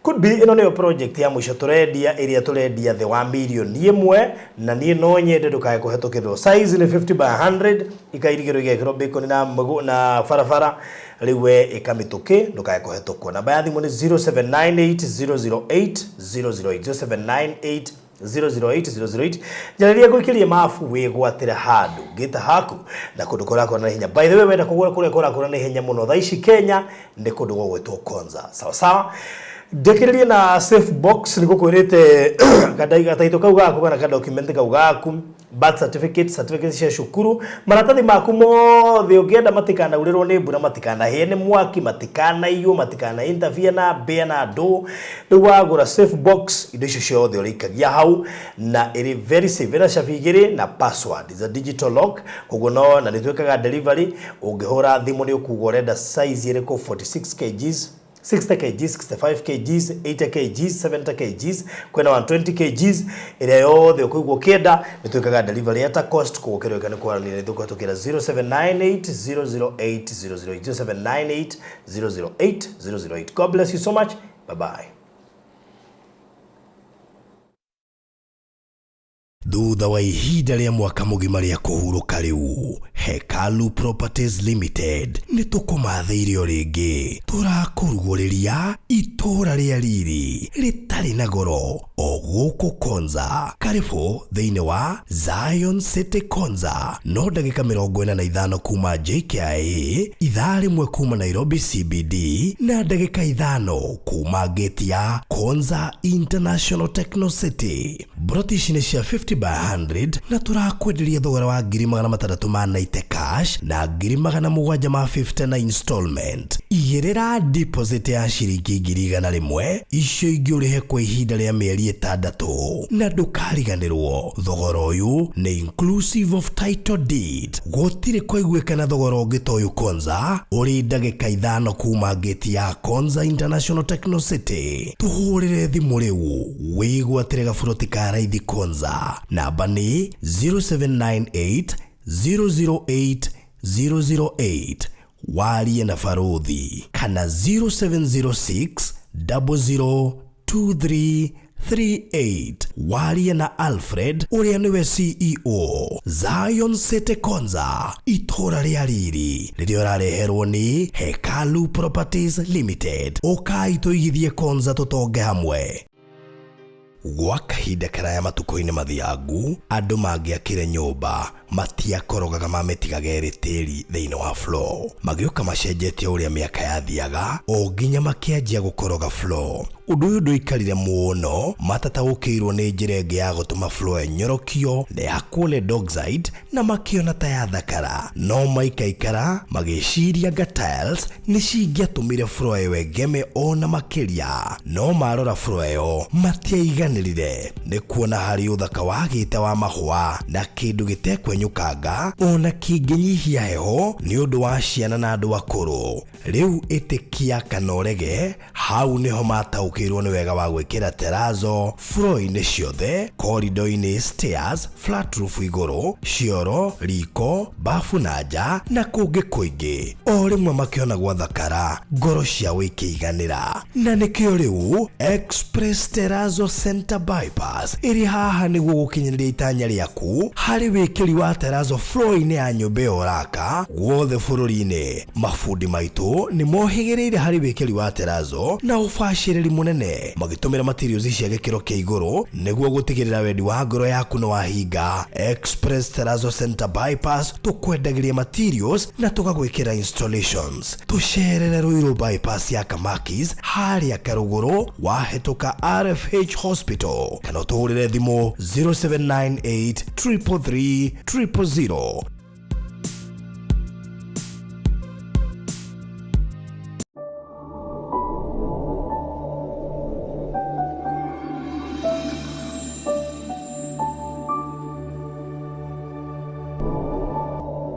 Speaker 2: Could be ĩno nĩyo project ya mũico tũrendia, ĩrĩa tũrendia thĩ wa mirioni 1, na niĩ no nyende ndũkae kũhetũkĩrwo. Size nĩ 50 by 100, ikairigĩrwo, igekĩrwo bacon na, na barabara. Rĩu we ĩka mĩtũkĩ, ndũkae kũhetũkwo. Namba ya thimũ nĩ 0798 008 008, 0798 008 008. Njarĩria ngũikĩrie mabu wĩgwatĩre handũ ngĩta haku na kũndũ kũrakũra na ihenya. By the way, wenda kũgũra kũrĩa kũrakũra na ihenya mũno thaa ici Kenya, nĩ kũndũ gũgwĩtwo Konza. Sawa sawa, ndĩkĩrĩrie na safe box. Nĩ gũkwĩrĩte gataitũ kau gaku kana ka document kau gaku, birth certificate, certificate cia cukuru, maratathi maku mothe ũngĩenda matikanaurĩrwo nĩ mbura, matikanahĩe nĩ mwaki, matikanaiywo, matikana interfere na mbĩa na ndũ. Rĩu wagũra safe box, indo icio ciothe ũrĩikagia hau na ĩrĩ very safe. Ĩna cabi igĩrĩ na password, is a digital lock. Koguo no na nĩ twĩkaga delivery. Ũngĩhũra thimũ nĩ ũkuga ũrenda size ĩrĩkũ, 46 kgs, 60 kgs, 65 kgs, 80 kgs, 70 kgs, kwĩna 120 kgs, ĩrĩa yothe ũkũigua ũkĩenda nĩ twĩkaga delivery at a cost. Koguo kĩrĩa nĩ kwaranĩria nĩ tũkũhetũkĩra 0798 008 008, 0798 008 008. God bless you so much. Bye bye.
Speaker 1: Thutha wa ihinda rĩa mwaka mũgima rĩa kũhurũka, rĩu Hekalu Properties Limited nĩ tũkũmathĩire o rĩngĩ. Tũrakũrugũrĩria itũũra rĩa riri rĩtarĩ na goro o gũkũ Konza. Karibu thĩinĩ wa Zion City Konza. No ndagĩka 45 kuma JKIA, ithaa rĩmwe kuma Nairobi CBD, na ndagĩka 5 kuma gate ya Konza International Techno City. Broti ici nĩ cia 50 by 100 na tũrakwenderia thogora wa 690,000 cash na 750,000 na installment. Igĩrĩra deposit ya ciringi 100,000, icio ingĩ ũrĩhe kwa ihinda rĩa mĩeri 6. Na ndũkariganĩrwo, thogora ũyũ nĩ inclusive of title deed. Gũtirĩ kwaiguĩkana thogora ũngĩ ta ũyũ Konza, ũrĩ ndagĩka 5 kuma gate ya Konza International Techno City. Tũhũrĩre thimũ rĩu wĩgwatĩre gaburoti ka raithi Konza. Namba nĩ 0798 008 008, warie na Barũthi, kana 0706 002338, warie na Alfred ũrĩa nĩwe CEO. Zion City Konza, itũũra rĩa riri rĩrĩa ũrareherwo nĩ Hekalu Properties Limited. Ũkai tũigithie Konza, tũtonge hamwe. Gwa kahinda karaya matukũ-inĩ mathiangu, andũ mangĩakire nyũmba matiakorogaga mamĩtigaga ĩrĩ tĩri thĩinĩ wa floor. Magĩũka macenjetie ũrĩa mĩaka yathiaga o nginya makĩanjia gũkoroga floor. Ũndũ ũyũ ndũikarire mũno matataũkĩirwo nĩ njĩra ĩngĩ ya gũtũma floor ĩnyorokio na ĩhakwo lead oxide na makĩona ta yathakara. No maikaikara magĩciria anga tiles nĩ cingĩatũmire floor ĩyo ĩgeme ona makĩria. No marora floor ĩyo matiaiganĩrire nĩ kuona harĩ ũthaka wagĩte wa mahũa na kĩndũ gĩtekwenyũkanga ona kĩngĩnyihia heho nĩ ũndũ wa ciana na andũ akũrũ. Rĩu ĩtĩkia kana ũrege, hau nĩho mataũkĩirwo nĩ wega wa gwĩkĩra terazo floor-inĩ ciothe, corridor-inĩ, stairs, flat roof igũrũ, cioro, riko, bafu na nja na kũngĩ kũingĩ. O rĩmwe makĩona gwathakara, ngoro ciao ikĩiganĩra. Na nĩkĩo rĩu Express Terrazzo Center Bypass ĩrĩ haha nĩguo gũkinyanĩria itanya rĩaku harĩ wĩkĩri wa terrazzo floor-inĩ ya nyũmba ĩyo ũraka guothe bũrũri-inĩ. Mabundi maitũ nĩ mohĩgĩrĩire harĩ wĩkĩri wa terrazzo na ũbacĩrĩri mũnene magĩtũmĩra materials cia gĩkĩro kĩa igũrũ nĩguo gũtigĩrĩra wendi wa ngoro yaku nĩ wahinga. Express Terrazzo Center Bypass tũkwendagĩria materials na tũgagwĩkĩra installations. Tũcerere Ruiru Bypass ya Kamakis harĩa Karũgũrũ wahĩtũka RFH Hospital kana ũtũhũrĩre thimũ 0798 333 000.